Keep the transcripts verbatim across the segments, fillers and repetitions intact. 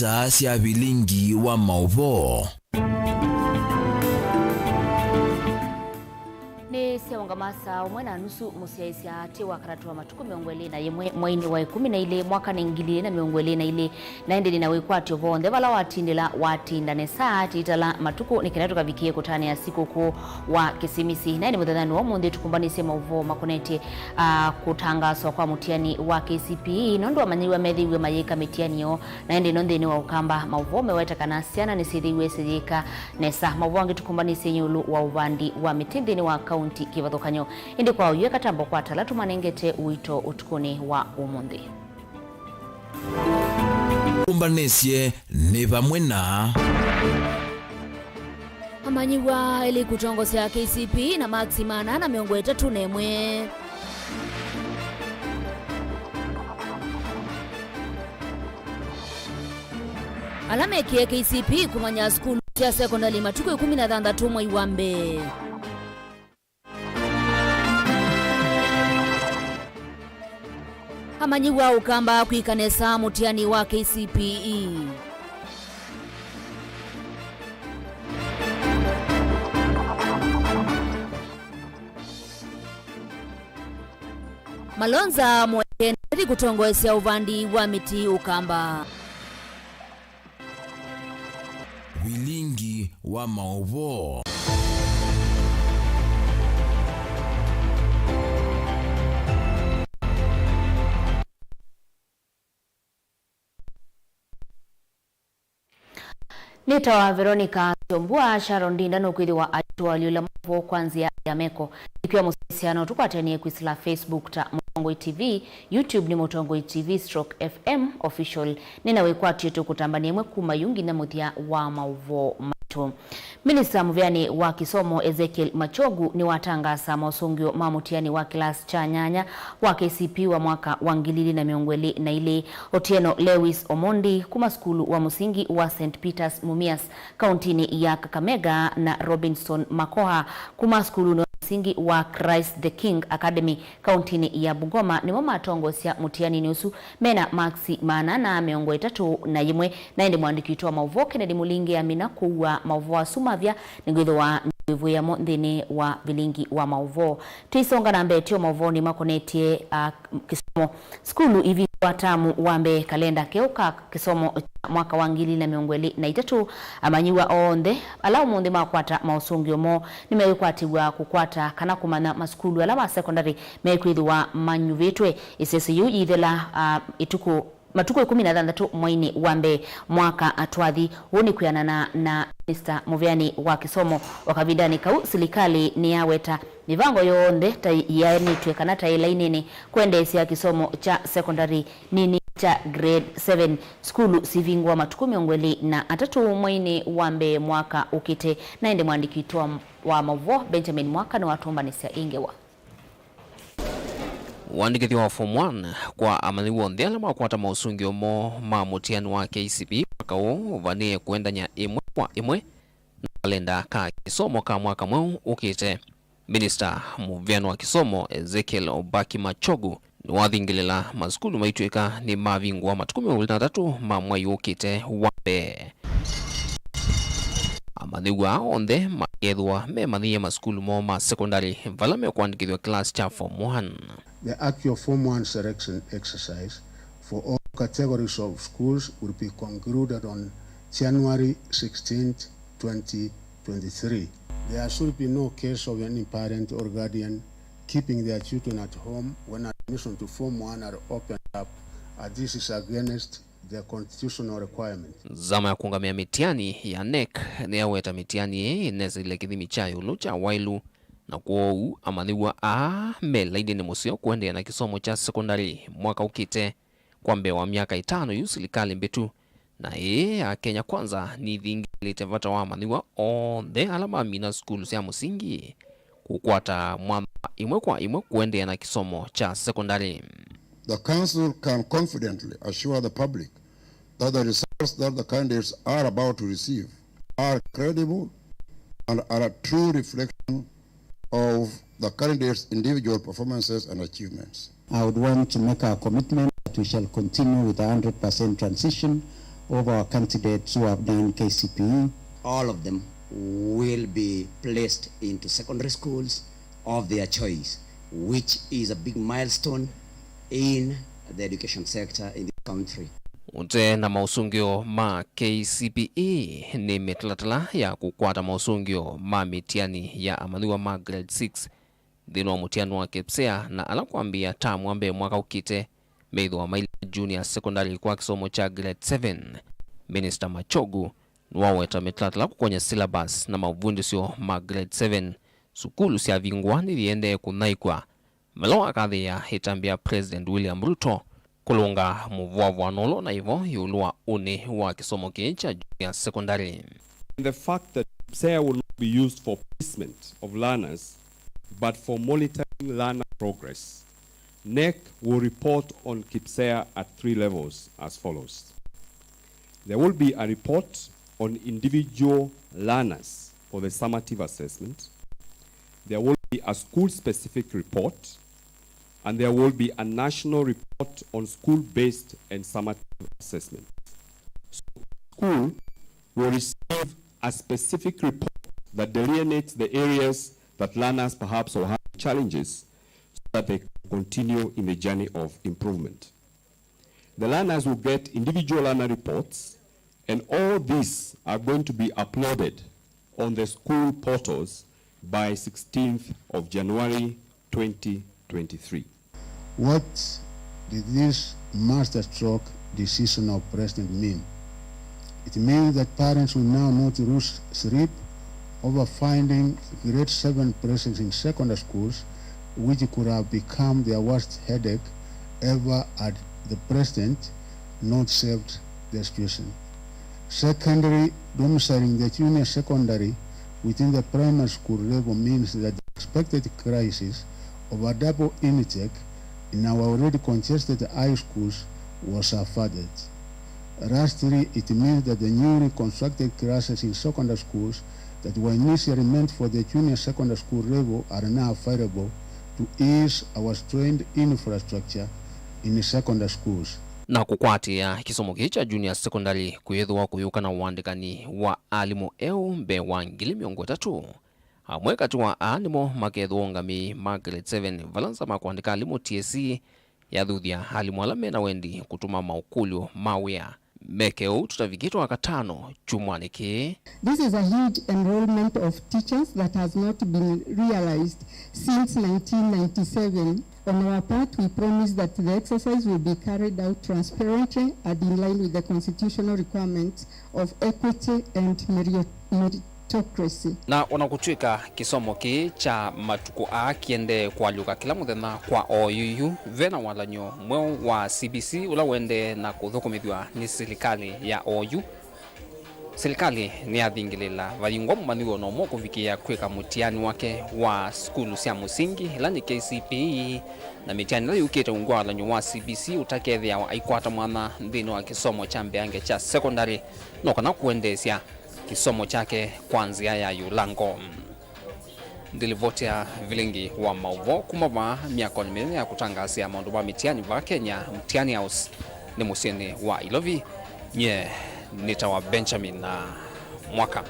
Saa sya vilingi wa maũvoo. Nĩ syaũngama saa ũmwe na nusu mũsyaĩĩsya atĩ wa katatũ wa matukũ mĩongo ĩlĩ na yĩmwe mweinĩ wa ĩkũmi na ilĩ mwaka nĩ ngili ilĩ na mĩongo ĩlĩ na ilĩ, na ĩndĩ nĩ na wĩkwatyo vonthe vala watindĩla watinda nesa tĩtala matukũ nĩ kenda tũkavikĩe kũtanĩa sikũkũ wa Kĩsimisi. Na ĩndĩ mũthenyanĩ wa ũmũnthĩ tũkũmbanĩsye maũvoo makonetye, ah, kũtangaaswa kwa mũtiani wa K C P E, nũndũ amanyĩw'a methĩiwe mayĩka mĩtiani yoo, na ĩndĩ ĩno nthĩnĩ wa Ũkamba maũvoo meweta kana syana nĩsyĩthĩiwe siyĩka nesa. Maũvoo angĩ tũkũmbanĩsye ĩũlũ wa ũvandi wa mĩtĩ nthĩnĩ wa kaunti kĩvathũkany'o. Ĩndĩ kwa ũyũ eka tambo kwa tala tũmanengete ũito ũtukũnĩ wa ũmũnthĩ. Kũmbanĩsye nĩ vamwe na. Amanyĩw'a elĩ kũtongosya K C P E na maksi maana ana mĩongo ĩtatũ na ĩmwe. Ala mekĩe K C P E kũmanya sukulu sya sekondalĩ matukũ ĩkũmi na thanthatũ mwei wa mbee. Amanyĩw'a Ũkamba kwĩka nesa mũtiani wa K C P E. Malonza Mwekenderi kũtongoesya ũvandi wa mĩtĩ Ũkamba. Vilingi wa maũvoo. Nĩtawa Veronica Kyombua. Sharon Ndinda nũkwĩthĩwa atũalyũla maũvoo kwa nzĩa ya meko. Ĩkĩwa mũsyaĩĩsya no tũkwatanie kwĩsĩla Facebook ta Mũtongoi T V, YouTube nĩ Mũtongoi T V stroke F M Official. Nĩ na wĩkwatyo tũkũtambany'a ĩmwe kuma yu nginya mũthya wa maũvoo maitũ. Minista mũveanĩ wa kĩsomo Ezekiel Machogu nĩwatangaasa mosũngĩo ma mũtiani wa kĩlasi kya nyanya wa K C P E wa mwaka wa ngili ilĩ na mĩongo ĩlĩ na ilĩ. Otieno Lewis Omondi kuma sukulu wa mũsingi wa Saint Peter's Mumias kauntinĩ ya Kakamega na Robinson Makoha kuma sukulunĩ wa mũsingi wa Christ the King Academy kauntinĩ ya Bungoma nĩmo matongosya mũtianinĩ ũsu mena maksi maana ana mĩongo ĩtatũ na ĩmwe. Na ĩndĩ mũandĩki witũ wa maũvoo Kennedy Mũlingi amina kũua maũvoo asu mavya, nĩngwĩthĩwa nĩwĩvũĩa mo nthĩnĩ wa vilingi wa maũvoo. Tũisonga na mbee tyo maũvoonĩ makonetye, ah, kĩsomo. Sukulu ivingũa tamu wa mbee kalenda keũ ka kĩsomo kya mwaka wa ngili na mĩongo ĩlĩ na itatũ. Amanyĩw'a onthe ala ũmũnthĩ makwata maũsũngĩo moo nĩmewĩkwatĩw'a kũkwata kana kũmanya masukulu ala ma sekondalĩ mekwĩthĩwa manyuvĩtwe. Ĩsese yĩu yĩithela, ah, ĩtukũ matukũ ĩkũmi na thanthatũ mweinĩ wa mbee mwaka twathi. Ũu nĩ kwĩanana na minista mũveanĩ wa kĩsomo. O kavindanĩ kau, silikalĩ nĩyaweta mĩvango yonthe ta yaenĩtw'e kana ta ĩlainĩnĩ kwendeesya kĩsomo kya sekondalĩ nini kya grade seven. Sukulu sivingũa matukũ mĩongo ĩlĩ na atatũ mweinĩ wa mbee mwaka ũkĩte. Na ĩndĩ mũandĩki witũ wa, wa maũvoo Benjamin Mwaka nĩwatũmbanĩsya ĩ ngewa. Ũandĩkĩthyo wa Form one kwa amanyĩw'a onthe ala makwata maũsũngĩo moo ma mũtiani wa K C P E mwaka ũũ ũvanĩĩe kũendany'a ĩmwe kwa ĩmwe na kalenda ka kĩsomo ka mwaka mweũ ũkĩte. Minista mũveani wa kĩsomo Ezekiel Obaki Machogu nĩwathingĩlĩla masukulu maitw'ĩka nĩmavingũa matukũ mĩongo ĩlĩ na atatũ ma mwai ũkĩte wa mbee. Amanyĩw'a onthe makethĩwa memanyĩie masukulu moo ma sekondalĩ vala mekũandĩkĩthw'a kĩlasi kya Form one. The actual Form one selection exercise for all categories of schools will be concluded on January sixteenth, twenty twenty-three. There should be no case of any parent or guardian keeping their children at home when admission to Form one are opened up, as this is against the constitutional requirement. Nzama ya kũũngamĩa mĩtiani ya nec nĩyaweta mĩtiani ĩĩ ĩnesilile kĩthimi kya ĩũlũ kya waĩlu, na kwoou amanyĩw'a aa me lainĩnĩ mũseo kũendeea na kĩsomo kya sekondalĩ mwaka ũkĩte kwa mbee wa myaka ĩtano yu silikalĩ mbĩtu, na ĩĩ ya Kenya Kwanza nĩthingĩlĩte vata wa amanyĩw'a onthe ala mamina sukulu sya mũsingi kũkwata mwanya ĩmwe kwa ĩmwe kũendeea na kĩsomo kya sekondalĩ. The council can confidently assure the public that the results that the candidates are about to receive are credible and are a true reflection of the candidates' individual performances and achievements. I would want to make a commitment that we shall continue with a hundred percent transition of our candidates who have done K C P E. All of them will be placed into secondary schools of their choice, which is a big milestone in the education sector in this country. Ũte na maũsũngĩo ma K C P E nĩ mĩtalatala ya kũkwata maũsũngĩo ma mĩtiani ya amanyĩw'a ma grade six nthĩnĩ wa mũtiani wa KPSEA, na ala kwambĩĩa tamu wa mbee mwaka ũkĩte meĩthĩwa mailika junior secondary kwa kĩsomo kya grade seven. Minister Machogu nĩwaweta mĩtalatala kũkony'a syllabus na mavundĩsyo ma grade seven. Sukulu syavingũa nĩyĩendee kũthaĩkw'a, vala wakathĩĩa ĩtambya President William Ruto kũlũnga mũvũavũano ũla ũnaĩ vo ĩũlũ wa ũnĩ wa kĩsomo kĩĩ kya junior secondary. And the fact that KPSEA will not be used for placement of learners, but for monitoring learner progress. NEC will report on KPSEA at three levels as follows. There will be a report on individual learners for the summative assessment. There will be a school-specific report, and there will be a national report on school-based and summative assessment. So, school will receive a specific report that delineates the areas that learners perhaps will have challenges so that they can continue in the journey of improvement. The learners will get individual learner reports, and all these are going to be uploaded on the school portals by sixteenth of January twenty twenty-three. What did this masterstroke decision of President mean? It means that parents will now not lose sleep over finding grade seven present in secondary schools, which could have become their worst headache ever had the president not saved the situation. Secondly, domiciling the junior secondary within the primary school level means that the expected crisis of a double intake in our already congested high schools was averted. Lastly, it means that the newly constructed classes in secondary schools that were initially meant for the junior secondary school level are now available to ease our strained infrastructure in secondary schools. Na kũkwatĩĩa kĩsomo kĩĩ kya junior secondary kwĩthĩwa kũyũka na ũandĩkani wa alimũ eũ mbee wa ngili mĩongo ĩtatũ. Amwe katĩ wa aa nĩmo makethĩwa ũngamĩi ma grade seven, vala nza ma kũandĩka alimũ T S C yathuthya alimũ ala mena wendi kũtũma maũkũlyo ma wĩa meke ũu tũtavikĩtwe Wakatano kyumwanĩ kĩĩ. This is a huge enrollment of teachers that has not been realized since nineteen ninety-seven. On our part, we promise that the exercise will be carried out transparently and in line with the constitutional requirements of equity and merio-, meritocracy. Na ona kũtw'ĩka kĩsomo kĩĩ kya matukũ aa kĩendee kũalyũka kĩla mũthenya kwa oyu yu, ve na walan'yo mweũ wa C B C ũla ũendee na kũthũkũmĩthw'a nĩ silikalĩ ya oyu. Silikalĩ nĩyathingĩlĩĩla vayingwa mũmanyĩw'o na ũmwe kũvikĩĩa kwĩka mũtiani wake wa sukulu sya mũsingi, ĩla nĩ K C P E, na mĩtiani ĩla yũkĩte ungu wa walan'yo wa C B C ũtakethĩawa aikwata mwanya nthĩnĩ wa kĩsomo kya mbeange kya sekondalĩ, no kana kũendeesya kĩsomo kyake kwa nzĩa ya ĩũlango. Ndilivotea vilingi wa maũvoo kuma vaa myakonĩ mĩnene ya kũtangaasĩa maũndũ ma mĩtiani vaa Kenya, Mtiani House, nĩ mũsyĩnĩ wa Ilovi. Nyie nĩtawa Benjamin na Mwaka.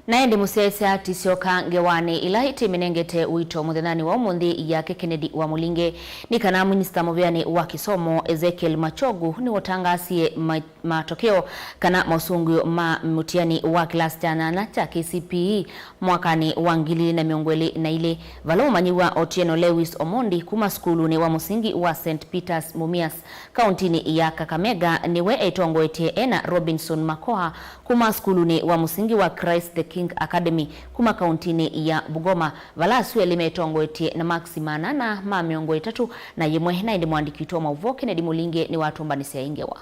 Na ĩndĩ mũsyaĩĩsya ti syoka ngewanĩ ila ĩtĩmĩnengete ũito mũthenyanĩ wa ũmũnthĩ yake Kennedy wa Mũlinge, nĩ kana minista mũvĩanĩ wa kĩsomo Ezekiel Machogu nĩwatangaasie ma-, matokeo kana mosũngĩo ma mũtiani wa kĩlasi kya nyanya kya K C P E mwakanĩ wa ngili ilĩ na mĩongo ĩlĩ na ilĩ, vala ũmanyĩw'a Otieno Lewis Omondi kuma sukulunĩ wa mũsingi wa Saint Peter's Mumias kauntinĩ ya Kakamega nĩwe etongoetye ena Robinson Makoha kuma sukulunĩ wa mũsingi wa Christ the King Academy kuma kauntinĩ ya Bungoma, vala asu elĩ metongoetye na maksi maana ana ma mĩongo ĩtatũ na yĩmwe. Na ĩndĩ mũandĩki witũ wa maũvoo Kennedy Mũlinge nĩwatũmbanĩsya ĩ ngewa.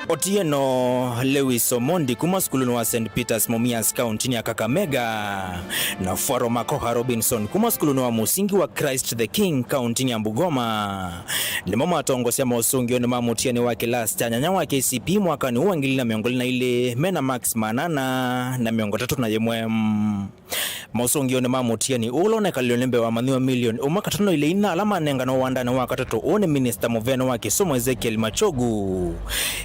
Otieno Lewis Omondi kuma sukulunĩ wa Saint Peter's Mumias kauntinĩ ya Kakamega, na Faro Makoha Robinson kuma sukulunĩ wa mũsingi wa Christ the King kauntinĩ ya Bungoma nĩmo matongosya mosũngĩonĩ ma mũtiani wa kĩlasi kya nyanya wa K C P E mwakanĩ ũũ wa ngili na mĩongo ĩlĩ na ilĩ mena maksi maana ana na mĩongo ĩtatũ na yĩmwe. Maũsũngĩonĩ ma mũtiani ũũ ũla ũnekalile nĩ mbee wa amanyĩw'a milioni ũmwe katono ilĩ inya ala manenganwe wandanĩ wa katatũ ũũ nĩ minista mũvene wa kĩsomo Ezekiel Machogu.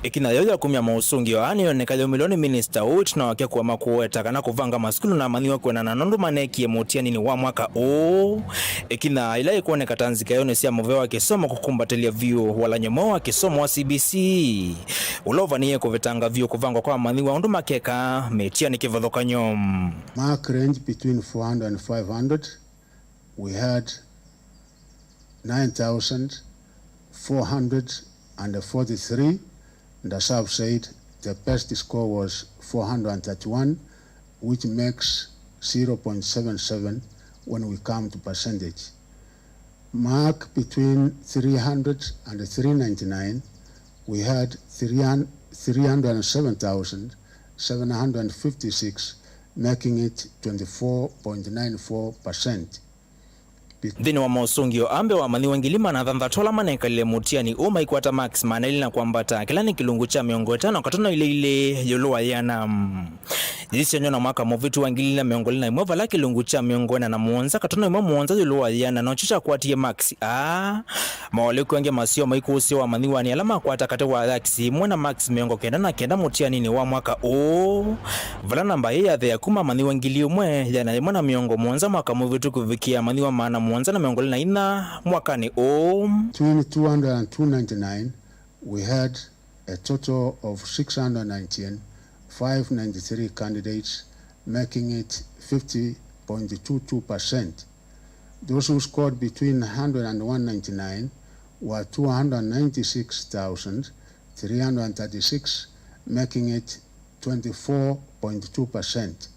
Ĩkinya yĩu ya kumya maũsũngĩo aa nĩyoneka yaumĩlwe nĩ minista ũũ ĩtina wake kũema kũweta kana kũvanga masukulu na amanyĩw'a kwĩanana na ũndũ maneekie mũtianinĩ wa mwaka ũũ. Ĩkinya ĩla ĩkwoneka ta nzika yonĩ sya mũvea wa kĩsomo kũkumbatĩlya vyũ walany'o mweũ wa kĩsomo wa C B C, ũla ũvanĩĩe kũvetanga vyũ kũvangwa kwa amanyĩw'a ũndũ makeka mĩtiani kĩvathũkany'o. Mark range between four hundred and five hundred. We had nine thousand four hundred and forty-three, and as I've said, the best score was four hundred and thirty-one, which makes zero point seven seven when we come to percentage. Mark between three hundred and three ninety-nine, we had three hundred, three hundred and seven thousand seven hundred fifty-six, making it twenty-four point nine four percent. Nthĩnĩ wa maũsũngĩo aa mbee wa amanyĩw'a ngili maana thanthatũ ala manekalile mũtiani ũũ maikwata marks maana elĩ na kwambata, kĩla nĩ kĩlungu kya mĩongo ĩtano katono ilĩ ilĩ ĩũlũ wa yĩana. Yĩisyanywa na mwaka mũvĩtu wa ngili ilĩ na mĩongo ĩlĩ na ĩmwe, vala kĩlungu kya mĩongo ĩna na mũonza katono ĩmwe mũonza ĩũlũ wa yĩana nokyo kyakwatie marks aa. Maũalyũku angĩ maseo maikũsĩwa amanyĩw'anĩ ala makwata katĩ wa marks ĩmwe na marks mĩongo kenda na kenda mũtianinĩ wa mwaka ũũ, vala namba ĩĩ yathea kuma amanyĩw'a ngili ĩmwe ĩana yĩmwe na mĩongo mũonza mwaka mũvĩtu kũvikĩa amanyĩw'a maana mũonza na mĩongo ĩlĩ na inya mwakanĩ ũũ. Between two hundred and two ninety-nine, we had a total of six hundred nineteen, five ninety-three candidates, making it fifty point two two percent. Those who scored between hundred and one ninety-nine were two hundred ninety-six thousand three hundred thirty-six, making it twenty-four point two percent.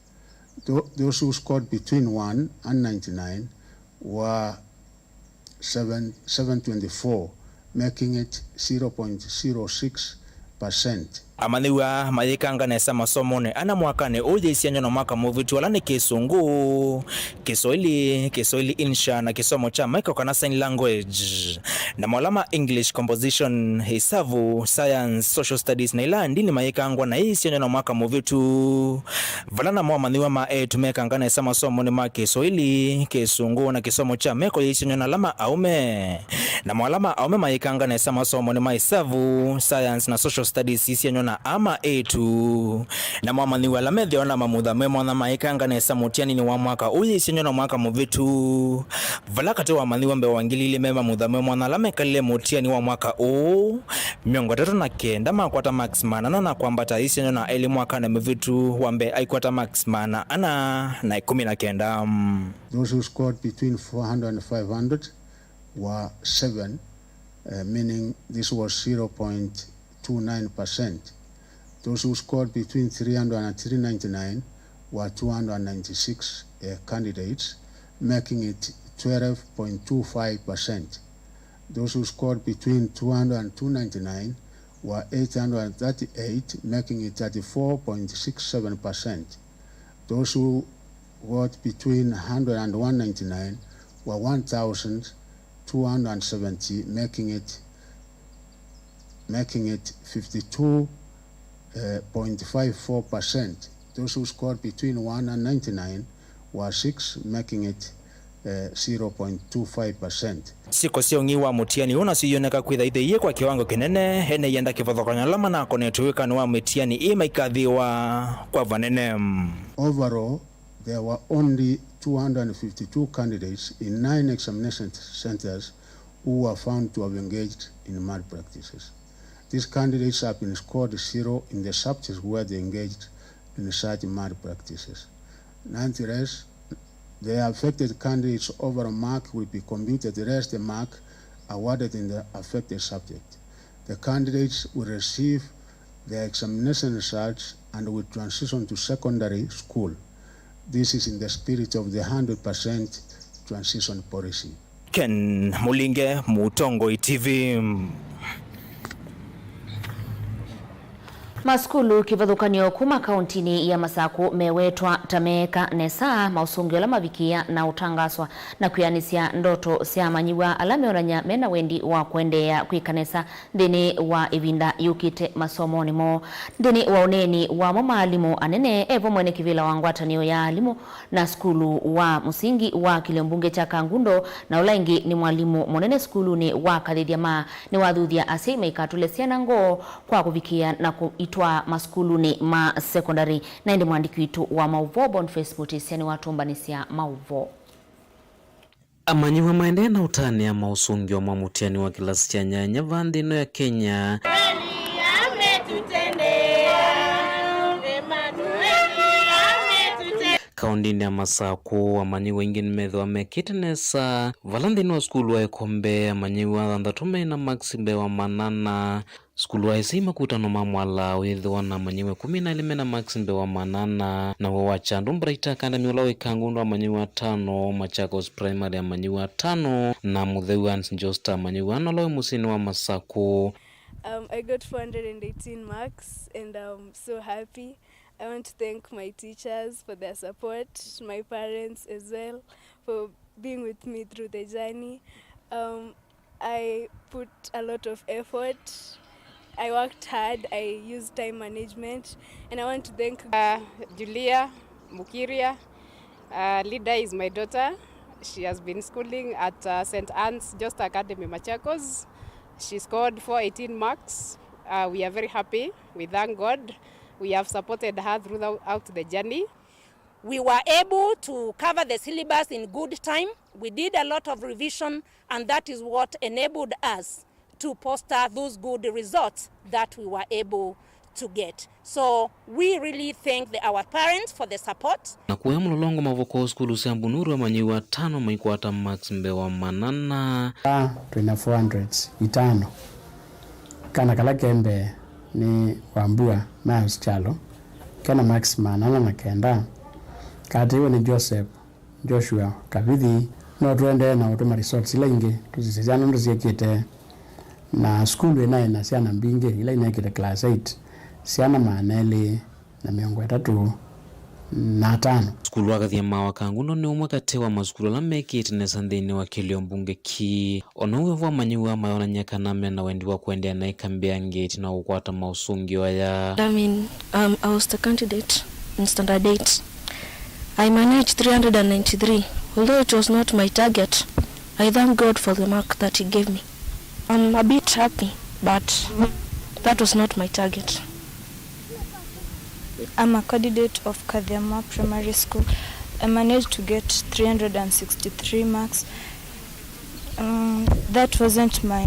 Tho-, those who scored between one and ninety-nine were seven, seven twenty-four, making it zero point zero six percent. Amanyĩw'a mayĩkanga nesa masomonĩ ana mwakanĩ ũũ yĩisyanywa na mwaka mũvĩtu, ala nĩ Kĩsũngũ, Kĩswaili, Kĩswaili Insha na kĩsomo kya Meko kana Sign Language. Namo ala ma English Composition, Ĩsavu, Science, Social Studies na ila ndini mayĩkangwa na yĩisyanywa na mwaka mũvĩtu. Vala namo amanyĩw'a ma eĩtu mekanga nesa masomonĩ ma Kĩswaili, Kĩsũngũ na kĩsomo kya Meko yĩisyanywa na ala ma aũme. Namo ala ma aũme mayĩkanga nesa masomonĩ ma Ĩsavu, Science na Social Studies yĩisyanywa na aa ma eĩtu. Namo amanyĩw'a ala methĩawa na mamutha me mwanya mayĩkanga nesa mũtianinĩ wa mwaka ũũ yĩisyanywa na mwaka mũvĩtu. Vala katĩ wa amanyĩw'a mbee wa ngili ilĩ me mamutha me mwanya ala mekalile mũtiani wa mwaka ũũ, mĩongo ĩtatũ na kenda makwata marks maana ana na kwambata yĩisyanywa na elĩ mwakanĩ mũvĩtu wa mbee aikwata marks maana ana na ĩkũmi na kenda. Those who scored between four hundred and five hundred were seven, uh, meaning this was zero point two nine percent. Those who scored between three hundred and three ninety-nine were two hundred ninety-six, uh, candidates, making it twelve point two five percent. Those who scored between two hundred and two ninety-nine were eight hundred thirty-eight, making it thirty-four point six seven percent. Those who got between hundred and one ninety-nine were one thousand two hundred seventy, making it, making it fifty-two point five four percent. Those who scored between one and ninety-nine were six, making it, uh, zero point two five percent. Syĩko sya ũng'ei wa mũtiani ũũ nasyo ioneka kwĩtha itheiie kwa kĩwango kĩnene, ene ienda kĩvathũkany'o ala manakonetwe wĩkanĩ wa mĩtiani ĩĩ maikathĩĩwa kwa vanene. Overall, there were only two hundred fifty-two candidates in nine examination centers who were found to have engaged in malpractices. These candidates have been scored zero in the subjects where they engaged in such malpractices. Nonetheless, the affected candidates' overall mark will be computed less the mark awarded in the affected subject. The candidates will receive their examination results and will transition to secondary school. This is in the spirit of the hundred percent transition policy. Ken Mulinge, Mũtongoi T V. Masukulu kĩvathũkany'o kuma kauntinĩ ya Masakũ mewetwa ta meeka nesa maũsũngĩo ala mavikĩĩa na ũtangaswa na kwĩanĩsya ndoto sya amanyĩw'a ala meonany'a mena wendi wa kũendeea kwĩka nesa nthĩnĩ wa ĩvinda yũkĩte masomonĩ moo. Nthĩnĩ wa ũneeni wamo maalimũ anene, evo mwene kĩvĩla wa ngwatanĩo ya alimũ na sukulu wa mũsingi wa kĩlio mbunge kya Kangundo, na ũla ĩngĩ nĩ mwalimũ mũnene sukulunĩ wa Kathĩthya Ma, nĩwathuthya asyai maikatũle syana ngoo kwa kũvikĩĩa na kũitwaa masukulunĩ ma sekondalĩ. Na ĩndĩ mwandĩki witũ wa maũvoo Boniface Mutisya nĩwatũmbanĩsya maũvoo. Amanyĩw'a maendee na ũtanĩa maũsũngĩo ma mũtiani wa kĩlasi kya nyanya va nthĩ ĩno ya Kenya. Kaũntĩnĩ ya Masakũ, amanyĩw'a aingĩ nĩmethĩwa mekĩte nesa. Vala nthĩnĩ wa sukulu wa Ĩkombe, amanyĩw'a thanthatũ me na makisi mbee wa maana ana. Sukulu wa Ĩsei, makutano ma mwalaa ũyĩthĩwa na amanyĩw'a ĩkũmi na elĩ me na makisi mbee wa maana ana, naw'o wa Kyandũ Bright Academy ũla wĩ Kangundo amanyĩw'a atano, Machakos Primary amanyĩw'a atano, na Mũtheu Hans Josta amanyĩw'a ana ũla wĩ mũsyĩnĩ wa Masakũ. Um, I got four hundred and eighteen marks and I'm so happy. I want to thank my teachers for their support, my parents as well for being with me through the journey. Um, I put a lot of effort. I worked hard. I used time management, and I want to thank uh, Julia Mukiria. Uh, Lida is my daughter. She has been schooling at uh, Saint Anne's Josta Academy, Machakos. She scored four eighteen marks. Uh, we are very happy. We thank God. We have supported her throughout the journey. We were able to cover the syllabus in good time. We did a lot of revision, and that is what enabled us to poster those good results that we were able to get. So we really thank the, our parents for the support. Na kũya Mlolongo Mavoko, sukulu sya Bunuru, amanyĩw'a atano maikwata marks mbee wa maana ana. Aa, twĩna four hundred itano. Kana kala ke mbee nĩ Wambua Miles Kyalo, kena marks maana ana na kenda. Kaatĩĩwe nĩ Joseph Joshua Kavithi. No tũendee na ũtũma results ila ingĩ, tũsisye syana ũndũ syĩkĩte. Na sukulu ĩnaĩ na syana mbingĩ ila inekĩte class eight, syana maana elĩ na mĩongo ĩtatũ na atano. Sukulu wa Kathia Ma wa Kangundo nĩ ũmwe katĩ wa masukulu ala mekĩte nesa nthĩnĩ wa kĩlio mbunge kĩĩ. O na ũu evo, amanyĩw'a mayonany'a kana mena wendi wa kũendeea na ĩkambĩ ya ngei ĩtina wa kũkwata maũsũngĩo aya. I mean, um, I was the candidate in standard eight. I managed three hundred and ninety-three. Although it was not my target, I thank God for the mark that he gave me. I'm a bit happy, but that was not my target. I'm a candidate of Kathia Ma Primary School. I managed to get three hundred and sixty-three marks. Um, that wasn't my,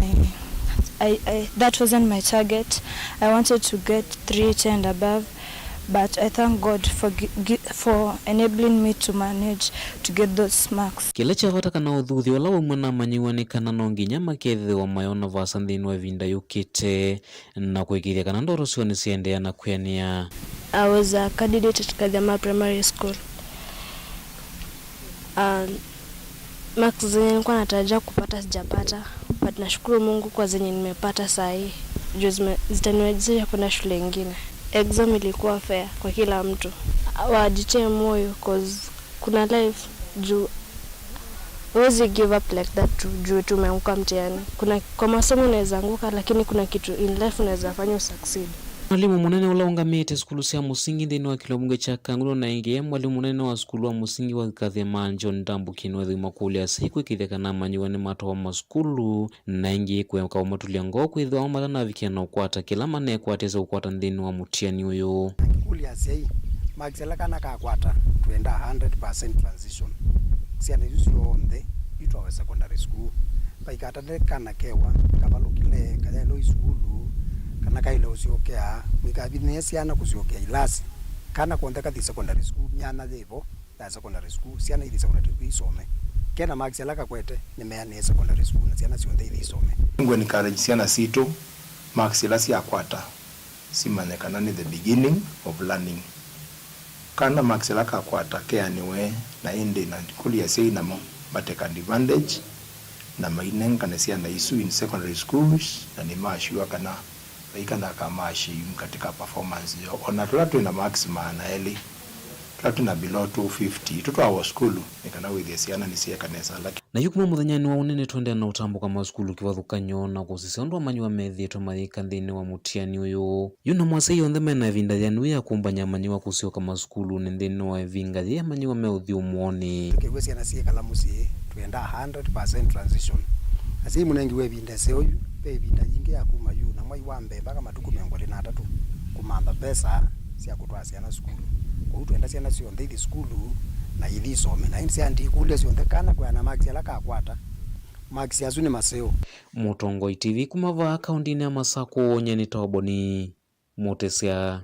I, I, that wasn't my target. I wanted to get three eighty and above, but I thank God for gi-, gi-, for enabling me to manage to get those marks. Kĩla kya vata kana ũthuthyo ũla waumw'a na amanyĩw'a nĩ kana no nginya makethĩwa mayona vaasa nthĩnĩ wa ĩvinda yũkĩte na kũĩkĩĩthya kana ndoto syoo nĩsyaendeea na kwĩanĩa. I was a candidate at Kathia Ma Primary School. Um, marks zenye nilikuwa natarajia kupata sijapata, but nashukuru Mungu kwa zenye nimepata saa hii, juu zime-, zitaniwezesha kwenda shule ingine. Exam ilikuwa fair kwa kila mtu. Wajitie moyo, 'cause kuna life juu huwezi give up like that tu, juu tumeanguka mtihani. Kuna, kwa masomo unaweza anguka, lakini kuna kitu in life unaweza fanya usucceed. Mwalimũ mũnene ũla ũngamĩte sukulu sya mũsingi nthĩnĩ wa kĩlio mbunge kya Kangundo na ĩngĩ e mwalimũ mũnene wa sukulu wa mũsingi wa Kathia Ma, John Ndambuki, nĩwethĩwa makũlya asyai kũĩkĩĩthya kana amanyĩw'a nĩmatwawa masukulu, na ĩngĩ kũeka ũmatũlya ngoo kwĩthĩwa o matanavikĩa na ũkwata kĩla manekwatĩte ũkwata nthĩnĩ wa mũtiani ũyũ. Ngĩkũlya asyai, marks ala kana kakwata, twenda hundred percent transition. Syana isu syonthe itwawe secondary school. Vaikatate kana kewa kavalũkile, kayaĩlwe isukulu, kana kaĩle ũsyokea, mũikavinyĩe syana kũsyokea ilasi. Kana konthe kathi secondary school, myanya yĩvo ya secondary school, syana ithi secondary school isome. Kena marks ala kakwete, nĩmeanĩe secondary school na syana syonthe ithi isome. Ngũ encourage syana sitũ, marks ila syakwata simanye kana nĩ the beginning of learning. Kana marks ila kakwata keanĩwe, na ĩndĩ na kũlya asyai namo ma take advantage na mainengane syana isu in secondary schools, na nĩ ma sure kana Ika ndakamashiyu katika performance yo. Ona tũla twĩ na marks maana elĩ, tũla twĩ na below two fifty, tũtwawa sukulu, nĩ kana wĩthĩe syana nĩsyĩka nesa. Lakini na yu kuma mũthenyanĩ wa ũnene tũendeea na ũtambũka masukulu kĩvathũkany'o na kũsisya ũndũ amanyĩw'a methĩĩtwe mayĩka nthĩnĩ wa mũtiani ũyũ. Yu na mwasya ĩonthe me na ĩvinda yĩanu ya kũmbany'a amanyĩw'a kũsyoka masukulunĩ nthĩnĩ wa ĩvinga yĩĩ amanyĩw'a me ũthyũmũonĩ. Tũkew'a syana syĩkala mũsyĩ, twendaa hundred percent transition. Asyai mũnengiwe ĩvinda ĩseo yu, ve ĩvinda yingĩ ya kuma yu na mwai wa mbee mpaka matukũ mĩongo ĩlĩ na atatũ kũmantha mbesa sya kũtwaa syana sukulu. Kwoou twenda syana syonthe ithi sukulu na ithi isome. Na ĩndĩ sya ndikũlya syonthe kana kwĩana makisi ala kakwata. Makisi asu nĩ maseo. Mũtongoi T V kuma vaa kaũndĩnĩ ya Masakũ, nyie nĩ Toboni Mũtĩsya.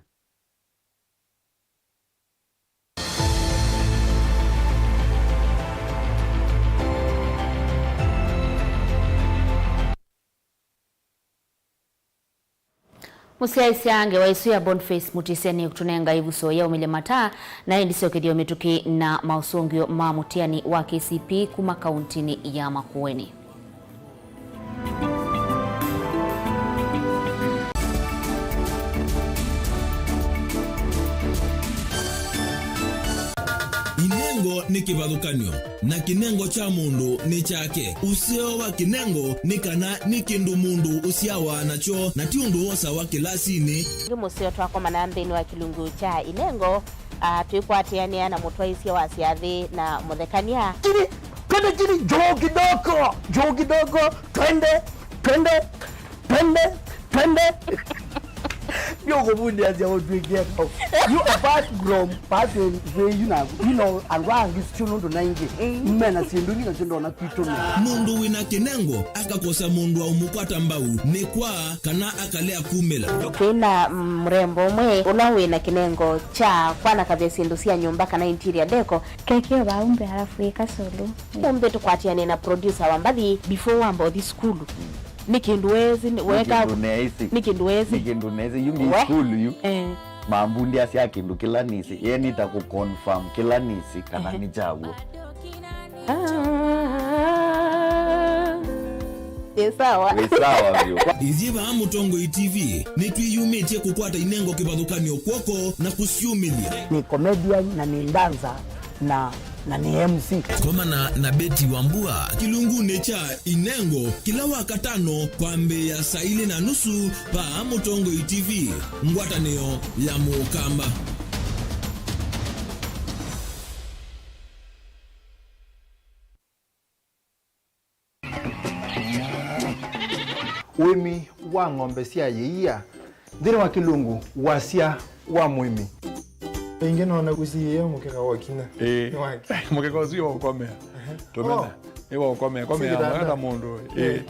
Mũsyaĩĩsya ngewa ĩsu ya Boniface Mutisya nĩ kũtũnenga ĩvuso yaumĩle mataa, na ĩndĩ syokethyo mĩtũkĩ na maũsũngĩo ma mũtiani wa K C P kuma kaũntĩnĩ ya Makueni. Inengo nĩ kĩvathũkany'o, na kĩnengo kya mũndũ nĩ kyake. Ũseo wa kĩnengo nĩ kana nĩ kĩndũ mũndũ ũsyawa nakyo, na ti ũndũ wosawa kĩlasinĩ. Ĩngĩ mũseo twakomana nthĩnĩ wa kĩlungu kya inengo, ah, twĩkwatĩanĩa na mũtwaĩsya wa syathĩ na mũthekany'a. Chini, twende chini, juu kidogo, juu kidogo, twende, twende, twende, twende. Ndio kuvundia sia watu wengine. You, apart from person, you know, you know, and why is still not ninety? Mm. Men are still doing it, and still not people. Mũndũ wĩna kĩnengo akakosa mũndũ aũmũkwata mbau nĩ kwa kana akalea kumĩla. Twĩna, mm, mrembo ũmwe ũla wĩna kĩnengo kya kwanakavya syĩndũ sya nyũmba kana interior deco. Kekeo vaa umbe halafu ĩka solo. Umbe tũkwatĩane na producer wa mbathi before wamba ũthi sukulu. Nĩ kĩndũ weesĩ, nĩ weka kĩndũ neesĩ. Nĩ kĩndũ weesĩ. Nĩ kĩndũ neesĩ. Yu ngi sukulu yu. Eh. Mambundĩasya kĩndũ kĩla nĩsĩ. Ye nĩta kũ confirm kĩla nĩsĩ kana nĩ kyaw'o. Ah. Ĩ sawa. Wĩ sawa vyũ. Ithyĩ vaa Mũtongoi T V nĩtwĩyumĩtye kũkwata inengo kĩvathũkany'o kw'oko na kũsyumĩlya. Nĩ comedian na nĩ dancer na, na nĩ M C. Komana na Betty Wambua kĩlungunĩ kya Inengo kĩla Wakatano kwambĩĩa saa ilĩ na nusu vaa Mũtongoi T V, ngwatanĩo ya Mũkamba. Ũĩmi wa ng'ombe sya yĩia nthĩnĩ wa kĩlungu wasya wa mũĩmi. Ĩngĩ nona ũsiĩĩe mũkeka wa kinya. Ĩĩ. Nĩ wake. Mũkeka ũsu nĩ wa ũkomea. Ehe. Tũmena. Oh. Nĩ wa ũkomea. Komea mwega ta mũndũ. Ĩĩ. Ĩĩ.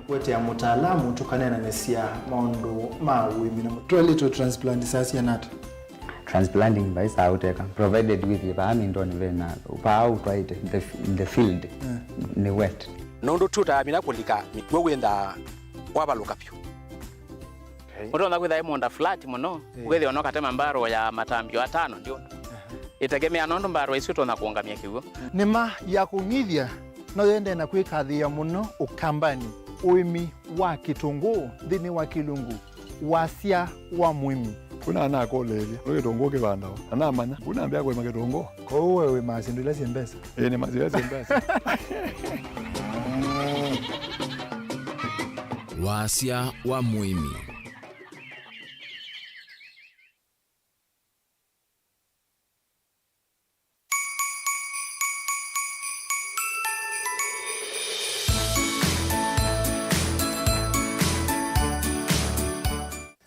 Kũetea mũtaalamu tũkaneenanĩsya maũndũ ma ũĩmi na mũ-, toilet transplant saa siana ata? Transplanting vai saa ũteka, provided wĩthĩe vaa mindoni vena, vaa ũtwaĩte, the, the field, mm, nĩ wet. Nũndũ tũtamina kũlika mĩkw'ũ wĩthaa kwavalũka vyũ. Okay. Ũtonya kwĩtha ĩ mũũnda flat mũno, eh, wĩthĩe ona ũkatema mbarũ ya matambio atano nĩ ũndũ. Aha. Ĩtegemea nũndũ mbarũ ĩsu ĩtonya kũũngamya kĩw'ũ. Nĩma ya kũng'ithya no yendee na kwĩkathĩĩa mũno Ũkambanĩ, ũĩmi wa kĩtũngũũ nthĩnĩ wa kĩlungu wasya wa mũĩmi. Kuna anakũlĩĩlya, nĩ kĩtũngũũ kĩvandawa? Na namanya, kuna ambĩa kũĩma kĩtũngũũ. Kwoou we wĩmaa syĩndũ ila syĩ mbesa? Ĩĩ, nĩmaa syĩndũ ila syĩ mbesa. Wasya wa mũĩmi.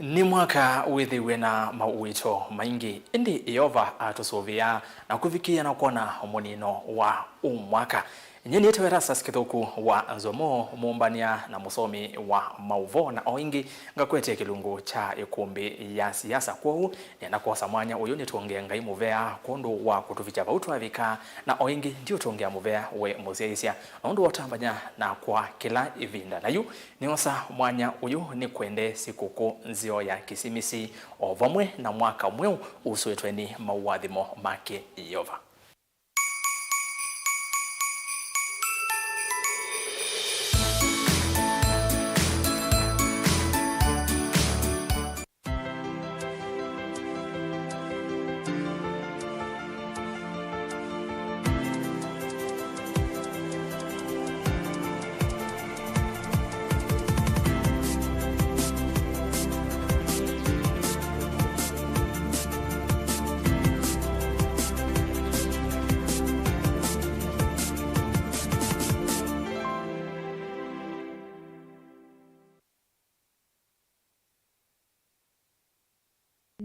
Nĩ mwaka wĩthĩiwe na mawĩto maingĩ, ĩndĩ Yeova atũsũvĩaa na kũvikĩĩa na kwona mũnino wa ũ mwaka. Nyie nĩtawa Erastus Kĩthũku wa Nzomo, mũmbanĩa na mũsomi wa maũvoo, na o ĩngĩ ngakwetee kĩlungu kya ĩkũmbĩ ya siasa. Kwoou nĩenda kwosa mwanya ũyũ nĩtwongee Ngai mũvea kwondũ wa kũtũvikya vau twavika, na o ĩngĩ ndiũtũngĩa mũvea we mũsyaĩĩsya nũndũ wa ũtambany'a nakwa kĩla ĩvinda. Na yu nĩosa mwanya ũyũ nĩkwendee sikũkũ nzeo ya Kĩsimisi o vamwe na mwaka mweũ usũĩtwe nĩ mauathimo make Yeova.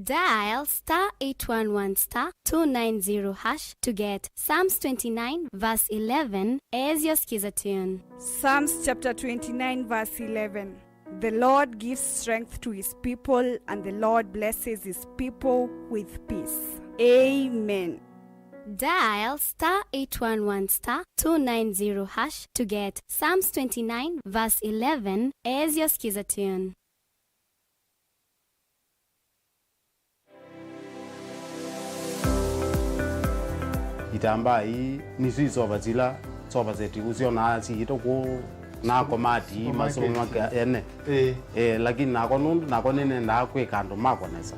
Dial star eight one one star two nine zero hash to get Psalms twenty-nine verse eleven as your Skiza tune. Psalms chapter twenty-nine verse eleven. The Lord gives strength to his people, and the Lord blesses his people with peace. Amen. Dial star eight one one star two nine zero hash to get Psalms twenty-nine verse eleven as your Skiza tune. Itambaa ii nĩsyo isova sila sofa set ũsyonaa siĩtwe kũu na komati masomo make ene. Ĩĩ. Eh, lakini nakwa nũndũ nakwa nĩnendaa kwĩka andũ makwa nesa.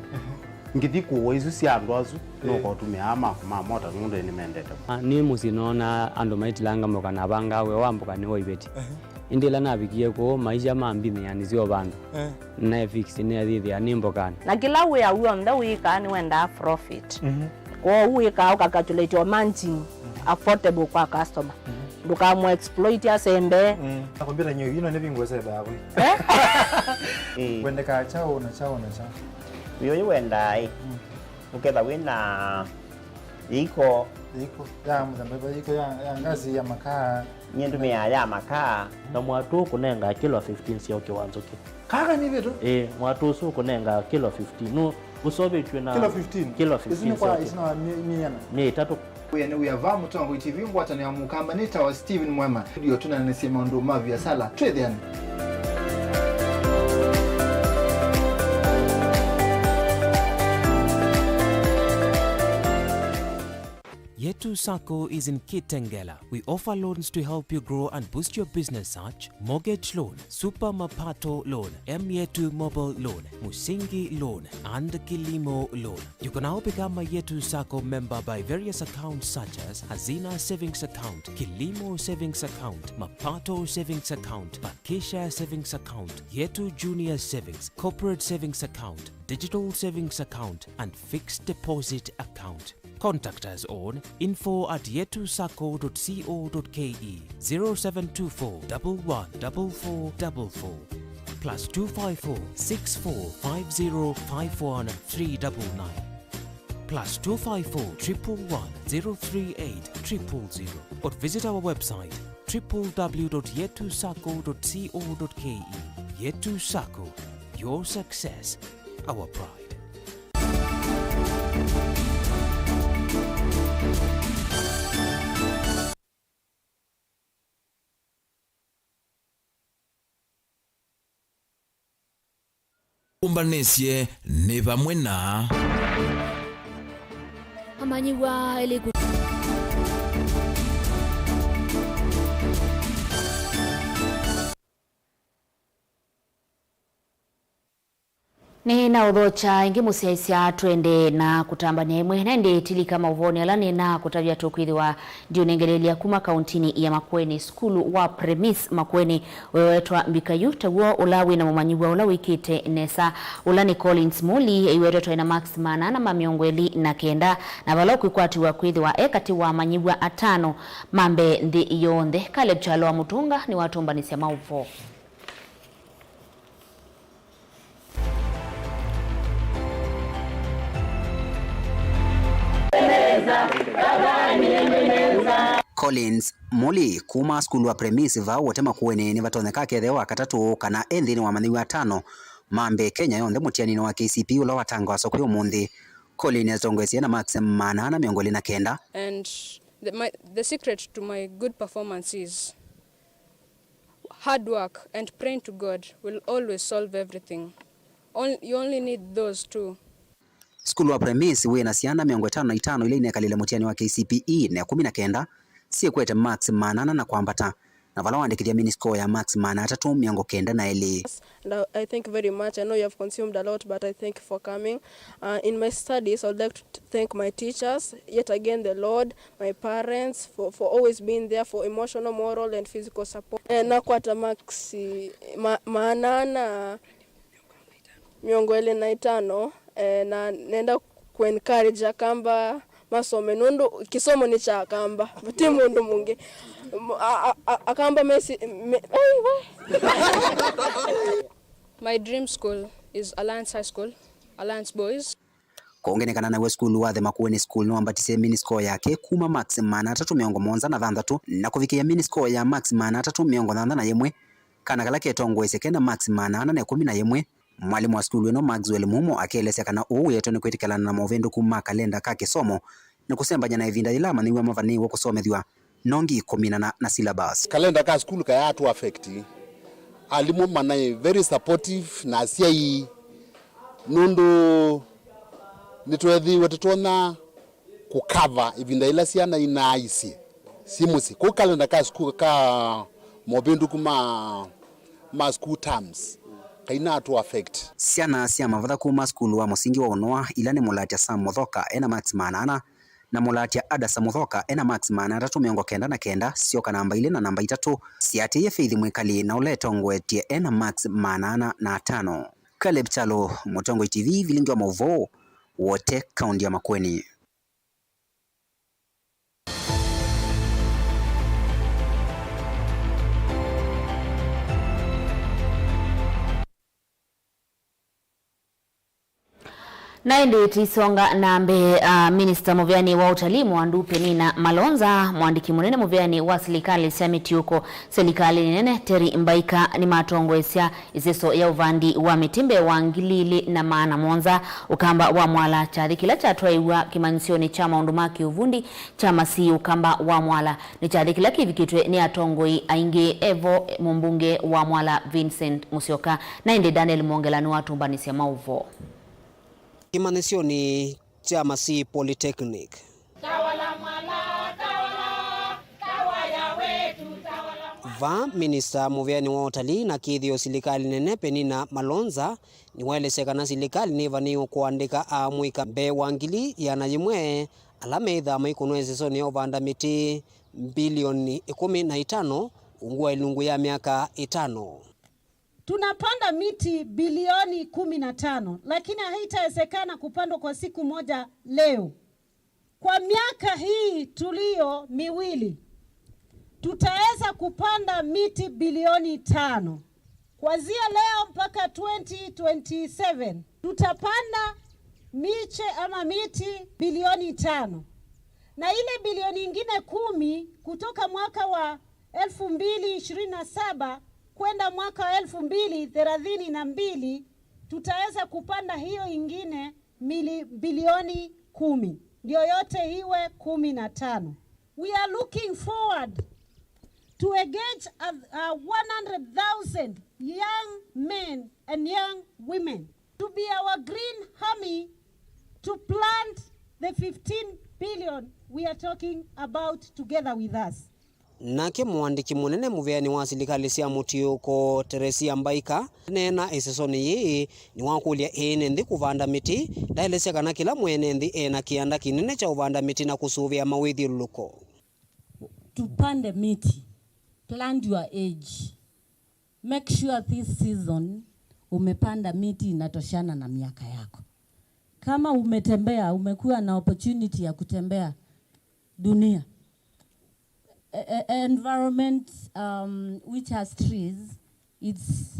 Ngĩthi kũũa isu sya andũ asu, nũkotũmĩaa makwa ma mota nũndũ nĩmendete. Ah, nĩ mũsyĩ noona andũ maitilanga mboka na vangaa wĩa wa mboka nĩ wa iveti. Ĩndĩ ĩla navikie kũu, maisha mambinĩanĩsya o vandũ. Eh. Naefix nĩathĩthĩa nĩ mbokanĩ. Na kĩla wĩa w'onthe wĩkaa nĩwendaa profit. Mhm. Kwoou wĩkaa ũkacalculate o margin affordable kwa customer. Mhm. Ndũkamũ exploit asembe. Mm. Na kompyuta nyeũ ino nĩ vingwe seba yakwe. Eh? Wendekaa kyaũ na kyaũ na kyaũ? Wĩa ũyũ wendaa ĩ. Mm. Ũketha wĩ na iko. Iko ya mũthemba, iko ya, ya ngazi ya makaa. Nyie ndũmĩaa ya makaa. Na mwatũ ũkũnengaa kilo fifteen sya ũkĩ wa nzũkĩ. Kaka nĩ vitu? Ĩĩ, mwatũ ũsu ũkũnengaa kilo fifteen. Nũ ũseũvĩtw'e na kilo fifteen? Kilo fifteen. Isu nĩ kwa, sya ũkĩ. Isu nĩ mĩana? Nĩ ĩtatũ. Wĩa nĩ wĩa va Mũtongoi T V ngwatanĩo ya Mũkamba nĩ tawa Steven Mwema. Ndio tũnanĩsye maũndũ ma viasala. Twĩthĩane. Yetu Sacco is in Kitengela. We offer loans to help you grow and boost your business such mortgage loan, Super Mapato loan, M Yetu mobile loan, Musingi loan, and Kilimo loan. You can now become a Yetu Sacco member by various accounts such as Hazina Savings Account, Kilimo Savings Account, Mapato Savings Account, Bakisha Savings Account, Yetu Junior Savings, Corporate Savings Account, Digital Savings Account, and Fixed Deposit Account. Contact us on info at yetusacco dot co dot ke, zero seven two four, double one, double four, double four, plus two five four, six four five zero five one three double nine, plus two five four, triple one, zero three eight, triple zero, or visit our website, triple w dot yetusacco dot co dot ke. Yetu Sacco, your success, our pride. Ũmbanĩsye nĩ vamwe na amanyĩw'a elĩ kũ- Nĩnaũthokya ĩngĩ mũsyaĩĩsya twende na kũtambany'a ĩmwe, na ĩndĩ tilika maũvoonĩ ala nĩnakũtavya tũkwĩthĩwa ndiũnengeleelya kuma kauntinĩ ya Makueni. Sukulu wa Premise Makueni wĩwetwa mbika yu taw'o ũla wĩ na mũmanyĩw'a ũla wĩkĩte nesa, ũla nĩ Collins Muli, ĩwetwa twaĩ na marks maana ana ma mĩongo ĩlĩ na kenda, na vala ũkwĩkwatĩw'a kwĩthĩwa e katĩ wa amanyĩw'a atano ma mbee nthĩ yonthe. Caleb Kyalo wa Mũtũnga nĩwatũmbanĩsya maũvoo. Collins Muli kuma sukulu wa Premise vaa Wote Makueni nĩvatonyeka akethĩwa wa katatũ kana e nthĩnĩ wa amanyĩw'a atano ma mbee Kenya yonthe mũtianinĩ wa K C P E ũla watangaaswa kwĩ ũmũnthĩ. Collins atongoesye na marks maana ana mĩongo ĩlĩ na kenda. And the, my, the secret to my good performance is hard work and praying to God will always solve everything. On-, you only need those two. Sukulu wa Premise wĩ na syana mĩongo ĩtano na itano ila inekalile mũtiani wa K C P E, na ĩkũmi na kenda syĩkwete marks maana ana na kwambata, na vala waandĩkĩthya mini score ya marks maana atatũ mĩongo kenda na elĩ. And I, I thank you very much. I know you have consumed a lot, but I thank you for coming. Uh, in my studies, I would like to t-, thank my teachers, yet again the Lord, my parents, for, for always being there for emotional, moral, and physical support. Eh, nakwata marks, ma-, maana ana mĩongo ĩlĩ na itano, eh, na nenda ku encourage Akamba masome, nũndũ kĩsomo nĩ kya Akamba, ti mũndũ mũngĩ. M-, a-, a-, a-, Akamba mesi-, me-, ai, we. My dream school is Alliance High School, Alliance Boys. Kũngenekananaw'a sukulu wa The Makueni School nĩwambatisye mini score yake kuma marks maana atatũ mĩongo mũonza na thanthatũ na kũvikĩĩa mini score ya marks maana atatũ mĩongo thanthatũ na ĩmwe, kana kala ketongoesye kena marks maana ana na ĩkũmi na ĩmwe. Mwalimũ wa sukulu ĩno, Maxwell Mumo, akeelesya kana ũu wĩetwe nĩ kwĩtĩkĩlana na movĩndũku ma kalenda ka kĩsomo na kũsembany'a na ĩvinda yĩla amanyĩw'a mavanĩĩwe kũsomethw'a, no ngi kũminana na syllabus. Kalenda ka sukulu kayaatũ affect. Alimũ manaĩ very supportive na asyai, nũndũ nĩtweethĩiwe tũtonya kũkava ĩvinda yĩla syana inaaisye syĩ mũsyĩ. Kwoou kalenda ka sukulu ka movĩndũku ma, ma school terms kainaatũ affect. Syana sya mavatha kuma sukulu wa mũsingi wa Ũnoa, ila nĩ mũlatya Sam Mũthoka ena marks maana ana, na mũlatya Adasa Mũthoka ena marks maana atatũ mĩongo kenda na kenda, syoka namba ilĩ na namba itatũ, syaatĩĩe Faith Mwĩkali na ũla etongoetye ena marks maana ana na atano. Caleb Kyalo, Mũtongoi T V, vilingi wa maũvoo, Wote, kaunti ya Makueni. Na ĩndĩ tũisonga na mbee, ah, minista mũveani wa ũtalii Mwandu Penina Malonza, mwandĩki mũnene mũveani wa silikalĩ sya mĩtiũko silikalĩnĩ nene Terry Mbaika nĩmatongoesya ĩseso ya ũvandi wa mĩtĩ mbee wa ngili ilĩ na maana mũonza, Ũkamba wa Mwala, kyathĩ kĩla kyatwaĩw'a kĩmanyĩsyonĩ kya maũndũ ma kĩũvundi kya Masii Ũkamba wa Mwala. Nĩ kyathĩ kĩla kĩvikĩtwe nĩ atongoi aingĩ, evo mũmbunge wa Mwala Vincent Musyoka. Na ĩndĩ Daniel Mwongela nĩwatũmbanĩsya maũvoo. Kĩmanyĩsyonĩ kya Masii Polytechnic. Vaa, minista mũveani wa ũtalii na kĩthĩo silikalĩ nene Penina Malonza nĩwaelesya kana silikalĩ nĩvanĩĩwe kũandĩka aamũika mbee wa ngili ĩana yĩmwe ala meĩthaa maikũnwa ĩsesonĩ ya ũvanda mĩtĩ mbilioni ĩkũmi na itano ungu wa ĩlungu ya myaka ĩtano. Tunapanda miti bilioni kumi na tano, lakini haitawezekana kupandwa kwa siku moja leo. Kwa miaka hii tulio miwili, tutaweza kupanda miti bilioni tano. Kuanzia leo mpaka twenty twenty-seven, tutapanda miche ama miti bilioni tano. Na ile bilioni ingine kumi kutoka mwaka wa elfu mbili ishirini na saba kwenda mwaka wa elfu mbili thelathini na mbili, tutaweza kupanda hiyo ingine mili-, bilioni kumi. Ndio yote iwe kumi na tano. We are looking forward to engage a, a one hundred thousand young men and young women to be our green army to plant the fifteen billion we are talking about together with us. Nake mũandĩki mũnene mũveani wa silikalĩ sya mũtiũko, Teresia Mbaika, aneena ĩsesonĩ yĩĩ, nĩwakũlya ene nthĩ kũvanda mĩtĩ. Ndaelesya kana kĩla mwene nthĩ ena kĩanda kĩnene kya ũvanda mĩtĩ na kũsũvĩa mawĩthyũlũlũko. Tupande miti, plant your age. Make sure this season umepanda miti inatoshana na miaka yako. Kama umetembea, umekuwa na opportunity ya kutembea dunia, e, e, environment, um, which has trees, it's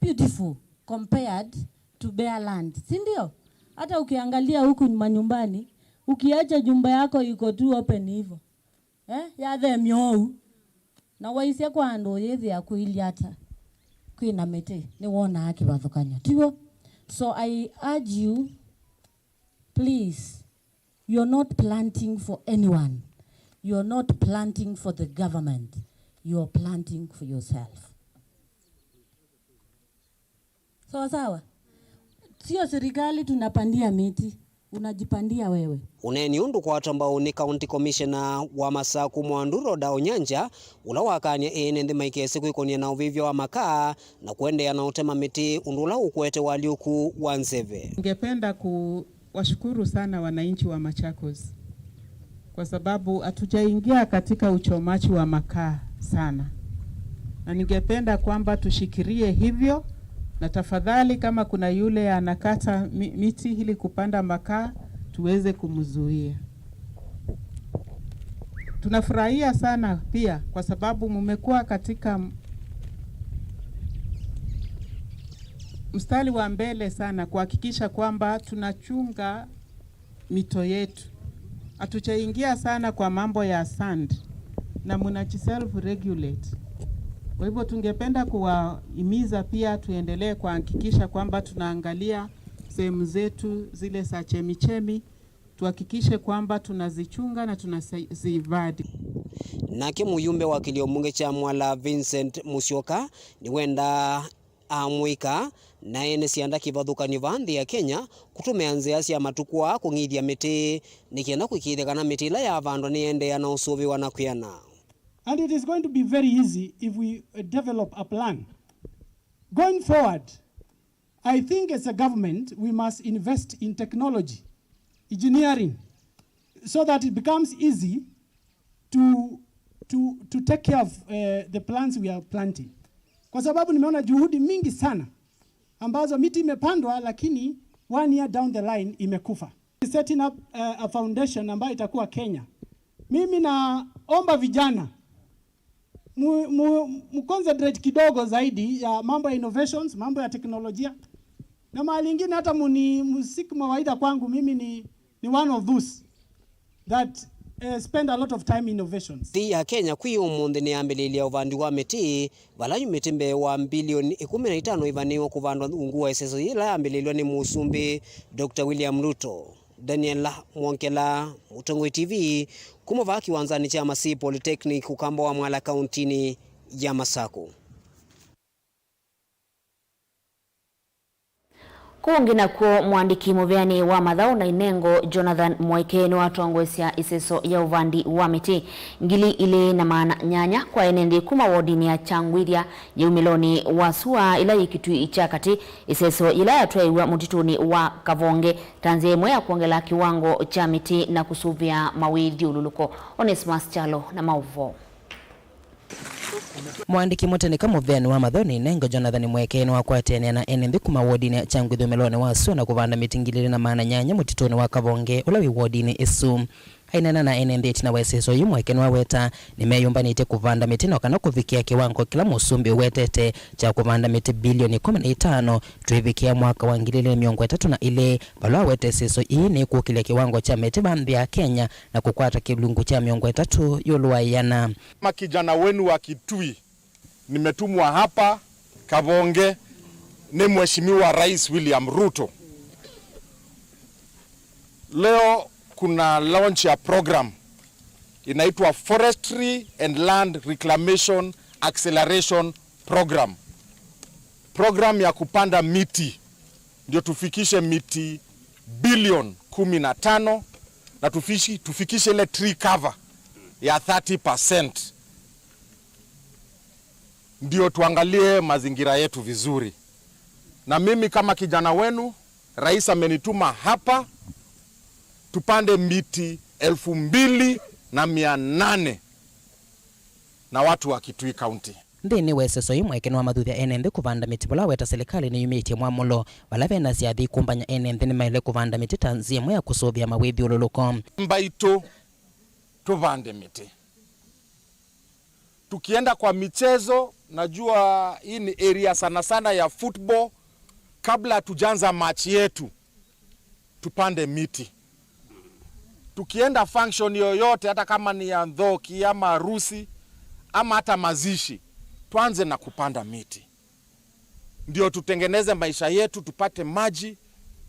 beautiful compared to bare land, si ndio? Hata ukiangalia huku manyumbani, ukiacha nyumba yako iko tu open hivyo, eh, yathemya ũu, na waisye kwa andũ ũyĩthĩa kũilyĩ ata kwĩna mĩtĩ, nĩwonaa kĩvathũkany'o, tiw'o? So I urge you, please, you're not planting for anyone, you're not planting for the government, you're planting for yourself. Sawa sawa? Sio serikali tunapandia miti, unajipandia wewe. Ũneeni ũndũ kwatwa mbau nĩ County Commissioner wa Masaku Mwandu Rhoda Onyanja, ũla wakany'a ene nthĩ maikese kwĩkũnĩa na ũvĩvya wa makaa na kũendeea na ũtema mĩtĩ, ũndũ ũla ũkwete ũalyũku wa nzeve. Ningependa ku washukuru sana wananchi wa Machakos kwa sababu hatujaingia katika uchomaji wa makaa sana, na ningependa kwamba tushikilie hivyo, na tafadhali, kama kuna yule anakata mi-, miti ili kupanda makaa, tuweze kumzuia. Tunafurahia sana pia kwa sababu mmekuwa katika m-, mstari wa mbele sana kuhakikisha kwamba tunachunga mito yetu. Hatujaingia sana kwa mambo ya sand na mnaji self regulate. Kwa hivyo tungependa kuwahimiza pia tuendelee kuhakikisha kwamba tunaangalia sehemu zetu zile za chemichemi, tuhakikishe kwamba tunazichunga na tunazihifadhi. Nake mũyumbe wa kĩlio mbunge kya Mwala Vincent Musyoka nĩwendaa amũika na ene syanda kĩvathũkany'o vaa nthĩ ya Kenya kũtũmĩa nzĩa sya matukũ aa kũng'ithya mĩtĩ nĩ kenda kũĩkĩĩthya kana mĩtĩ ĩla yavandwa nĩyendeea na ũsũvĩwa na kwĩana. And it is going to be very easy if we, uh, develop a plan. Going forward, I think as a government, we must invest in technology, engineering, so that it becomes easy to, to, to take care of, uh, the plants we are planting. Kwa sababu nimeona juhudi mingi sana ambazo miti imepandwa, lakini one year down the line imekufa. Setting up, uh, a foundation ambayo itakuwa Kenya. Mimi naomba vijana mu, mu, mu concentrate kidogo zaidi ya mambo ya innovations, mambo ya teknolojia. Na mahali ingine hata muni, musiki mawaidha kwangu, mimi ni, ni one of those that, eh, spend a lot of time innovations. Nthĩ ya Kenya kwĩ ũmũnthĩ nĩyambĩlĩlya ũvandi wa mĩtĩ, vala yu mĩtĩ mbee wa mbilioni ĩkũmi na itano ĩvanĩĩwe kũvandwa ungu wa ĩseso yĩla yambĩlĩlw'a nĩ Mũsumbĩ Doctor William Ruto. Daniel Mwongela, Mũtongoi T V, kuma vaa kĩwanzanĩ kya Masii Polytechnic, Ũkamba wa Mwala, kauntinĩ ya Masaku. Kũngĩ nakw'o, mũandĩki mũveanĩ wa mathaũ na inengo Jonathan Mweke nĩwatongoesya ĩseso ya ũvandi wa mĩtĩ ngili ilĩ na maana nyanya kwa ene nthĩ kuma wodinĩ ya Kyangwĩthya yĩ umĩlonĩ wa sua ĩla yĩ Kitui kya Katĩ, ĩseso yĩla yatwaĩw'a mũtitũnĩ wa Kavonge ta nzĩa ĩmwe ya kwongela kĩwango kya mĩtĩ na kũsũvĩa mawĩthyũlũlũko. Onesmus Kyalo na maũvoo. Mũandĩki mũtenĩka mũveanĩ wa mathaũ na inengo Jonathan Mweke nĩwakwatĩanĩa na ene nthĩ kuma wodinĩ ya Kyangwĩthya ũmĩlonĩ wa sua na kũvanda mĩtĩ ngili ilĩ na maana nyanya mũtitũnĩ wa Kavonge ũla wĩ wodinĩ ĩsu. Aineena na ene nthĩ ĩtina wa ĩseso yĩu, Mweke nĩwaweta nĩmeyũmbanĩtye kũvanda mĩtĩ no kana kũvikĩa kĩwango kĩla mũsumbĩ ũwetete kya kũvanda mĩtĩ bilioni ĩkũmi na itano twĩvikĩa mwaka wa ngili ilĩ na mĩongo ĩtatũ na ilĩ, vala waweta ĩseso ĩĩ nĩkũkĩlya kĩwango kya mĩtĩ va nthĩ ya Kenya na kũkwata kĩlungu kya mĩongo ĩtatũ ĩũlũ wa ĩana. Kama kijana wenu wa Kitui, nimetumwa hapa Kavonge ni Mheshimiwa Rais William Ruto. Leo kuna launch ya program inaitwa Forestry and Land Reclamation Acceleration Program. Program ya kupanda miti ndio tufikishe miti bilioni kumi na tano na tufishi-, tufikishe ile tree cover ya thirty percent. Ndio tuangalie mazingira yetu vizuri. Na mimi kama kijana wenu, rais amenituma hapa tupande miti elfu mbili na mia nane na watu wa Kitui County. Nthĩnĩ wa ĩseso yĩĩ, Mweke nĩwamathuthya ene nthĩ kũvanda mĩtĩ vala waweta silikalĩ nĩyumĩtye mwamũlo vala ve na syathĩ ikũmbany'a ene nthĩ nĩmaĩle kũvanda mĩtĩ ta nzĩa ĩmwe ya kũsũvĩa mawĩthyũlũlũko. Mbaitũ tũvande mĩtĩ. Tukienda kwa michezo, najua hii ni area sana sana ya football. Kabla hatujaanza match yetu, tupande miti. Tukienda function yoyote, hata kama ni ya nthoki ama harusi ama hata mazishi, tuanze na kupanda miti. Ndio tutengeneze maisha yetu, tupate maji.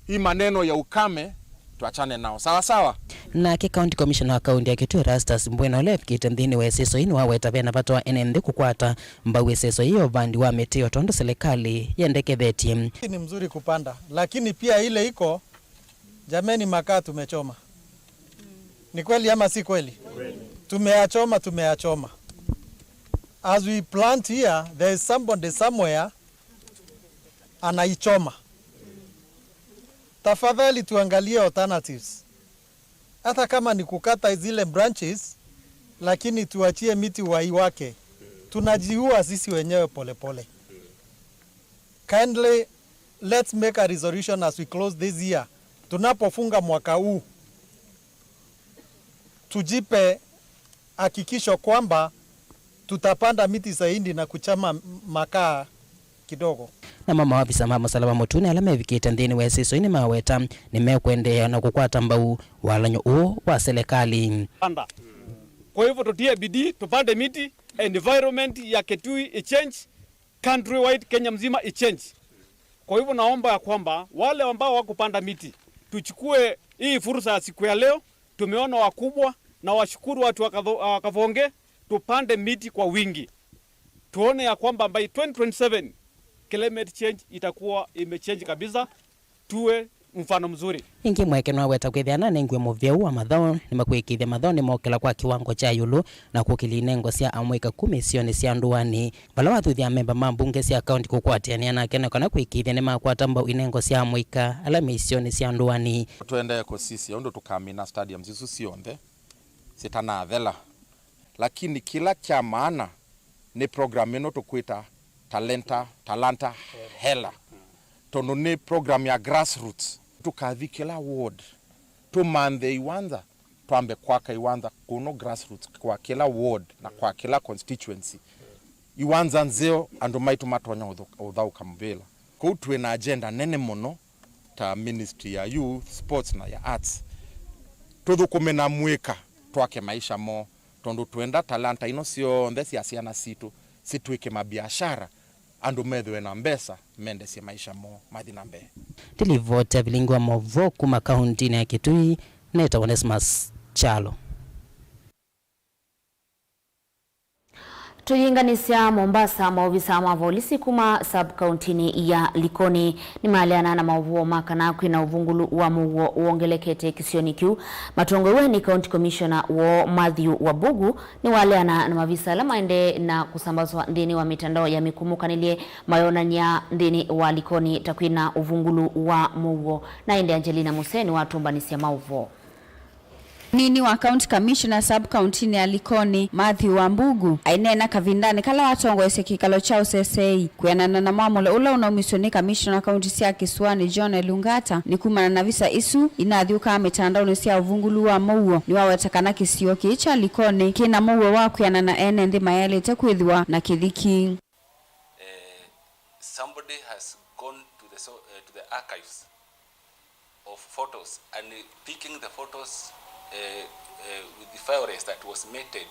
Hii maneno ya ukame tuachane nao. Sawa sawa? Nake County Commissioner wa kaunti ya Kitui, Erastus Mbwina, ũla evikĩte nthĩnĩ wa ĩseso ĩĩ, nĩwaweta vena vata wa ene nthĩ kũkwata mbau ĩseso yĩĩ ya ũvandi wa mĩtĩ, o tondũ silikalĩ yendekethetye. Ni mzuri kupanda, lakini pia ile iko, jameni, makaa tumechoma. Ni kweli ama si kweli? Tumeyachoma, tumeyachoma. As we plant here, there is somebody somewhere anaichoma. Tafadhali tuangalie alternatives. Hata kama ni kukata zile branches, lakini tuachie miti uhai wake. Tunajiua sisi wenyewe polepole. Kindly, let's make a resolution as we close this year. Tunapofunga mwaka huu, tujipe hakikisho kwamba tutapanda miti zaidi na kuchoma m-, makaa kidogo. Namo maovisa ma Mũsalaba Mũtune ala mevikĩte nthĩnĩ wa ĩsisoi nĩmaweta nĩmekũendeea na kũkwata mbau walany'o ũũ wa selekalĩ. Panda. Kwa hivyo tutie bidii, tupande miti, environment ya Kitui ichange, countrywide Kenya mzima ichange. Kwa hivyo naomba ya kwamba wale ambao wakupanda miti, tuchukue hii fursa ya siku ya leo, tumeona wakubwa na washukuru watu wa Katho-, wa Kavonge, tupande miti kwa wingi. Tuone ya kwamba by twenty twenty-seven climate change itakuwa imechange kabisa, tuwe mfano mzuri. Ĩngĩ mweke nĩwaweta kwĩthĩa ananengiwe mũvĩa ũũ wa mathaũ nĩmakwĩkĩĩthya mathaũ nĩmokĩla kwa kĩwango kya ĩũlũ na kũkĩlya inengo sya amũika kuma isionĩ sya ndũanĩ, vala wathuthya amemba ma mbunge sya kaunti kũkwatĩanĩa nake nĩ kana kwĩkĩĩthya nĩmakwata mbau inengo sya amũika ala me isionĩ sya ndũanĩ. Tũendee kũsisya ũndũ tũkamina stadiums isu syonthe sitanathela. Lakini kĩla kya maana nĩ program ĩno tũkwĩta Talenta, Talanta Hela, tondũ nĩ program ya grassroots. Tũkathi kĩla ward, tũmanthe iwanza, twambe kwaka iwanza kũno grassroots kwa kĩla ward na kwa kĩla constituency. Iwanza nzeo andũ maitũ matonya ũthũ-, ũthaũka mũvĩla. Kũu twĩ na agenda nene mũno ta Ministry ya Youth, Sports na ya Arts. Tũthũkũme na mwĩka, twake maisha moo, tondũ twenda talanta ino syonthe sya syana sitũ sitw'ĩke mabiashara, andũ methĩwe na mbesa, mendesye maisha moo, mathi na mbee. Ndilivoti ya vilingi wa maũvoo kuma kauntinĩ ya Kitui, nĩtawa Onesmus Kyalo. Tũyĩnganĩsya Mombasa, maovisa ma volisi kuma sub-kauntinĩ ya Likoni nĩmaleana na maũvoo ma kana kwĩna ũvungũlu wa mũuo wongelekete kĩsionĩ kĩu. Matongoew'e nĩ County Commissioner woo Matthew Wabugu nĩwaleana na mavisa ala maendee na kũsambaswa nthĩnĩ wa mĩtandao ya mĩkũmũkanĩlye mayonany'a nthĩnĩ wa Likoni ta kwĩna ũvungũlu wa mũuo. Na ĩndĩ Angelina Musee nĩwatũmbanĩsya maũvoo. Mũnini wa County Commissioner sub-kauntinĩ ya Likoni, Matthew Wambugu, aineena kavindanĩ kala watongoesye kĩkalo kya ũseseei kwĩanana na mwamũlo ũla ũnaumisye nĩ kamishona wa kaunti sya Kĩsũanĩ John Elungata, nĩ kumana na visa isu inathyũkaa mĩtandaonĩ sya ũvungũlu wa mũuo, nĩwaweta kana kĩsio kĩĩ kya Likoni kĩna mũuo wa kwĩanana ene nthĩ mayaĩlĩte kwĩthĩwa na kĩthiki. Eh, somebody has gone to the so-, eh, to the archives of photos and picking the photos, eh, eh, with the violence that was meted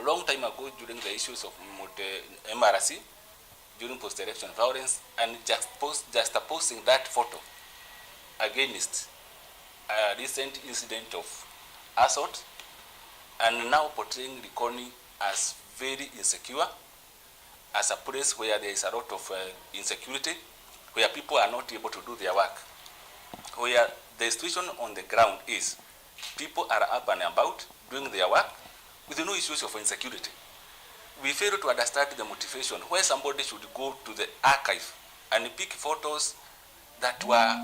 a long time ago during the issues of multi-, M R C, during post-election violence, and just post-, juxtaposing that photo against a recent incident of assault, and now portraying Likoni as very insecure, as a place where there is a lot of, uh, insecurity, where people are not able to do their work, where the situation on the ground is people are up and about doing their work with no issues of insecurity. We fail to understand the motivation why somebody should go to the archive and pick photos that were,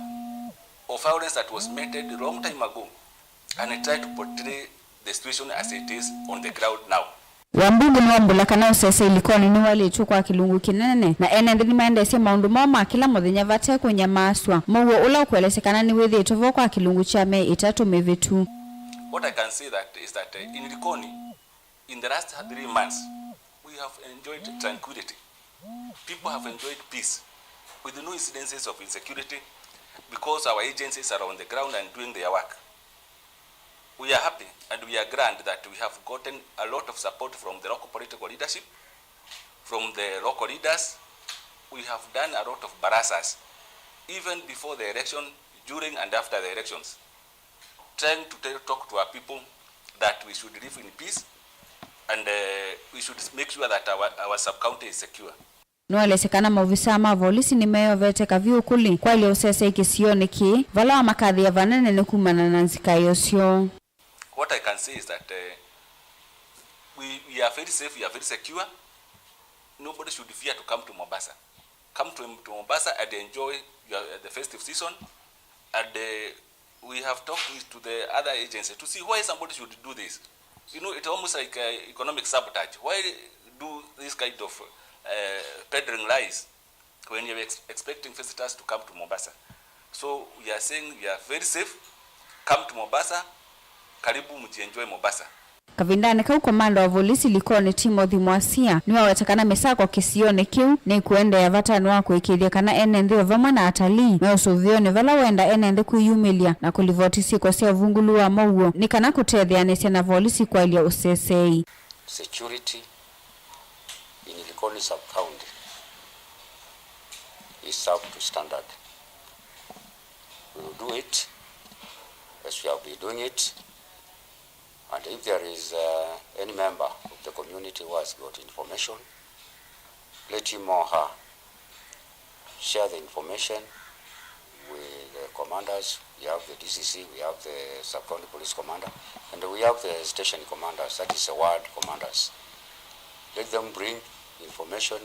of violence that was meted a long time ago and try to portray the situation as it is on the ground now. Wambugu nĩwambũla kana ũsesei Likoni nĩwaĩlĩtw'e kwa kĩlungu kĩnene, na ene nthĩ nĩmaendeesye maũndũ moo ma kĩla mũthenya vate kũnyamaasw'a. Mũuo ũla ũkũelesya kana nĩwĩthĩĩtwe vo kwa kĩlungu kya myei ĩtatũ mĩvĩtu. What I can say that is that, eh, in Likoni, in the last three months, we have enjoyed tranquility. People have enjoyed peace with no incidences of insecurity because our agencies are on the ground and doing their work. We are happy and we are glad that we have gotten a lot of support from the local political leadership, from the local leaders. We have done a lot of barasas, even before the election, during and after the elections, trying to tell, talk to our people that we should live in peace and, uh, we should make sure that our, our sub-county is secure. Nĩwaelesya kana maovisaa ma volisi nĩmeyovete kaviũ kũlĩ kwaĩlya ũsesei kĩsionĩ kĩĩ, vala wamakathĩĩa vanene nĩ kumana na nzikaĩo syoo. What I can say is that, eh, we, we are very safe, we are very secure. Nobody should fear to come to Mombasa. Come to, to Mombasa and enjoy your, the festive season and, eh, we have talked with, to the other agencies to see why somebody should do this. You know, it's almost like, uh, economic sabotage. Why do this kind of, uh, peddling lies when you're ex-, expecting visitors to come to Mombasa? So we are saying we are very safe. Come to Mombasa. Karibu mjienjoy Mombasa. Kavindanĩ kau, komanda wa volisi Likoni Timothy Mwasia nĩwaweta kana mĩsako kĩsionĩ kĩu nĩkũendeea vatanĩ wa kũĩkĩĩthya kana ene nthĩ o vamwe na atalii me ũsũvĩonĩ vala wenda ene nthĩ kwĩyumĩlya na kũlivoti syĩko sya ũvungũlu wa mũuo nĩ kana kũtetheanĩsya na volisi kwaĩlya ũseseei. Security in Likoni sub-county is up to standard. We will do it as we have been doing it. And if there is, uh, any member of the community who has got information, let him or her share the information with the commanders. We have the D C C, we have the sub-county police commander, and we have the station commanders, that is the ward commanders. Let them bring information,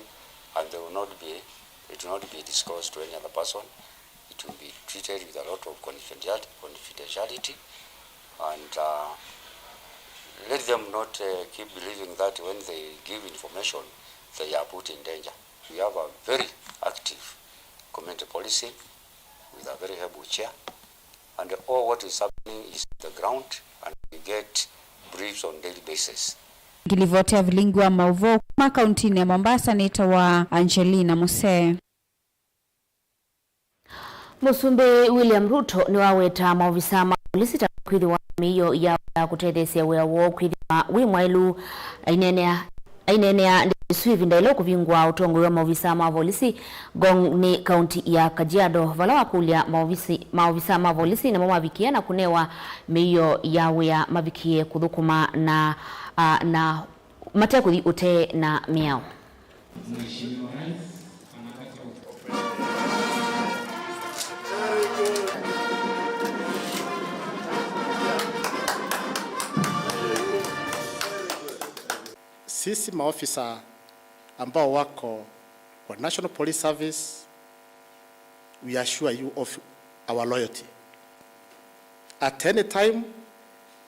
and they will not be, it will not be disclosed to any other person. It will be treated with a lot of confidential-, confidentiality, and, uh, let them not, uh, keep believing that when they give information, they are put in danger. We have a very active community policing with a very able chair, and all what is happening is on the ground, and we get briefs on daily basis. Ngilivoti ya vilingi wa maũvoo kuma kauntinĩ ya Mombasa nĩtawa Angelina Musee. Mũsumbĩ William Ruto nĩwaweta maovisa ma volisi ta kwĩthĩwa na mĩio ya wĩa kũtetheesya wĩa woo kwĩthĩwa wĩ mwaĩlu. Aineenea, aineenea ndeto isu ĩvinda yĩla ũkũvingũa ũtongoi wa maovisa ma volisi Ngong nĩ kaunti ya Kajiado, vala wakũlya maovisi, maovisa ma volisi nĩmo mavikie na kũnewa mĩio ya wĩa mavikie kũthũkũma na, a, na mate kũthi ũtee na mĩao. Sisi maofisa ambao wako kwa National Police Service, we assure you of our loyalty. At any time,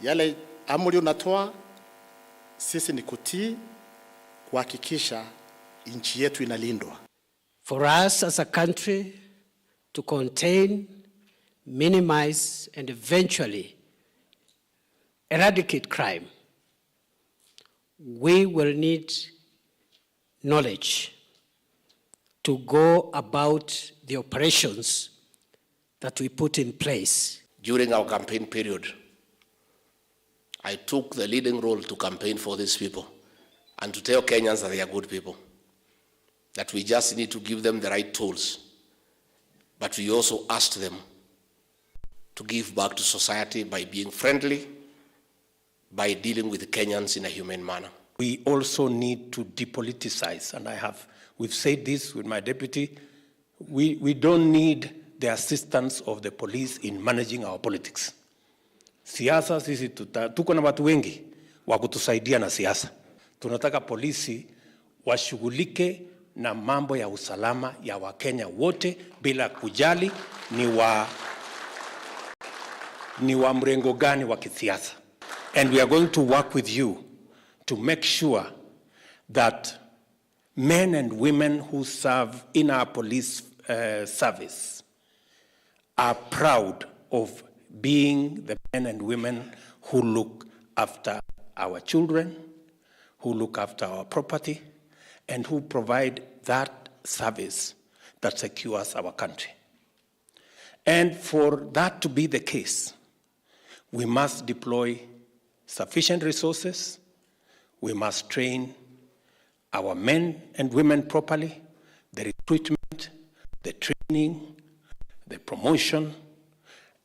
yale amri unatoa, sisi ni kutii, kuhakikisha nchi yetu inalindwa. For us as a country to contain, minimize, and eventually eradicate crime, we will need knowledge to go about the operations that we put in place. During our campaign period, I took the leading role to campaign for these people and to tell Kenyans that they are good people, that we just need to give them the right tools. But we also asked them to give back to society by being friendly, by dealing with Kenyans in a humane manner. We also need to depoliticize, and I have, we've said this with my deputy, we, we don't need the assistance of the police in managing our politics. Siasa sisi tuta, tuko na watu wengi wa kutusaidia na siasa. Tunataka polisi washughulike na mambo ya usalama ya Wakenya wote bila kujali ni wa, ni wa mrengo gani wa kisiasa. And we are going to work with you to make sure that men and women who serve in our police, uh, service are proud of being the men and women who look after our children, who look after our property, and who provide that service that secures our country. And for that to be the case, we must deploy sufficient resources, we must train our men and women properly, the recruitment, the training, the promotion,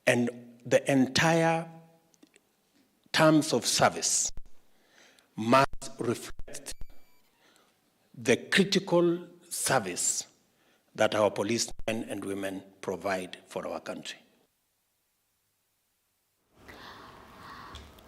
and the entire terms of service must reflect the critical service that our policemen and women provide for our country.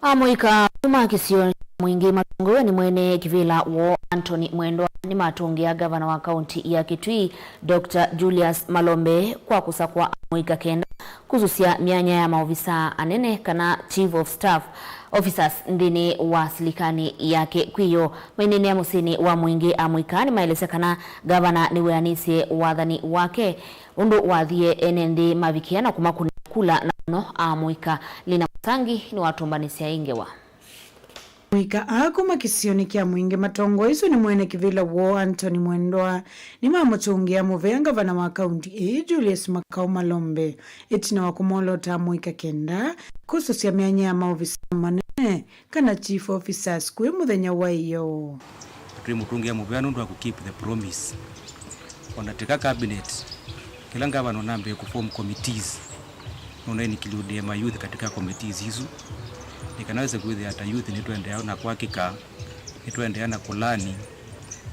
Amũika ma kĩsio kya Mwingĩ matongoew'e nĩ mwene kĩvĩla woo Anthony Mwendwa nĩmatũngĩa ngavana wa kaunti ya Kitui, Doctor Julius Malombe, kwa kũsakũa amũika kenda kũsusya myanya ya maovisaa anene kana chief of staff officers nthĩnĩ wa silikalĩ yake. Kwĩyo maineenea mũsyĩnĩ wa Mwingĩ, amũika nĩmaelesya kana ngavana nĩweanĩsye wathani wake ũndũ wathie ene nthĩ mavikĩa na kũmakũnĩa kula, na mũno amũika. Lina Mũsangi nĩwatũmbanĩsya ĩ ngewa. Amũika aa kuma kĩsionĩ kya Mwingĩ matongoesw'e nĩ mwene kĩvĩla woo Anthony Mwendwa nĩmamũtũngĩa mũvea ngavana wa kaunti ĩĩ Julius Makau Malombe ĩtina wa kũmwolota amũika kenda kũsũsya myanya ya maovisa manene kana chief officers kwĩ mũthenya wa ĩyoo. Twĩmũtũngĩa mũvea nũndũ wa kũ keep the promise. Ona teka cabinet, kĩla ngavana ũnambĩĩe kũ form committees, nũna include ma youth katika committees isu, nĩ kana wĩse kwĩthĩa ta youth nĩtũendeea na kwakĩka, nĩtũendeea na kũlani,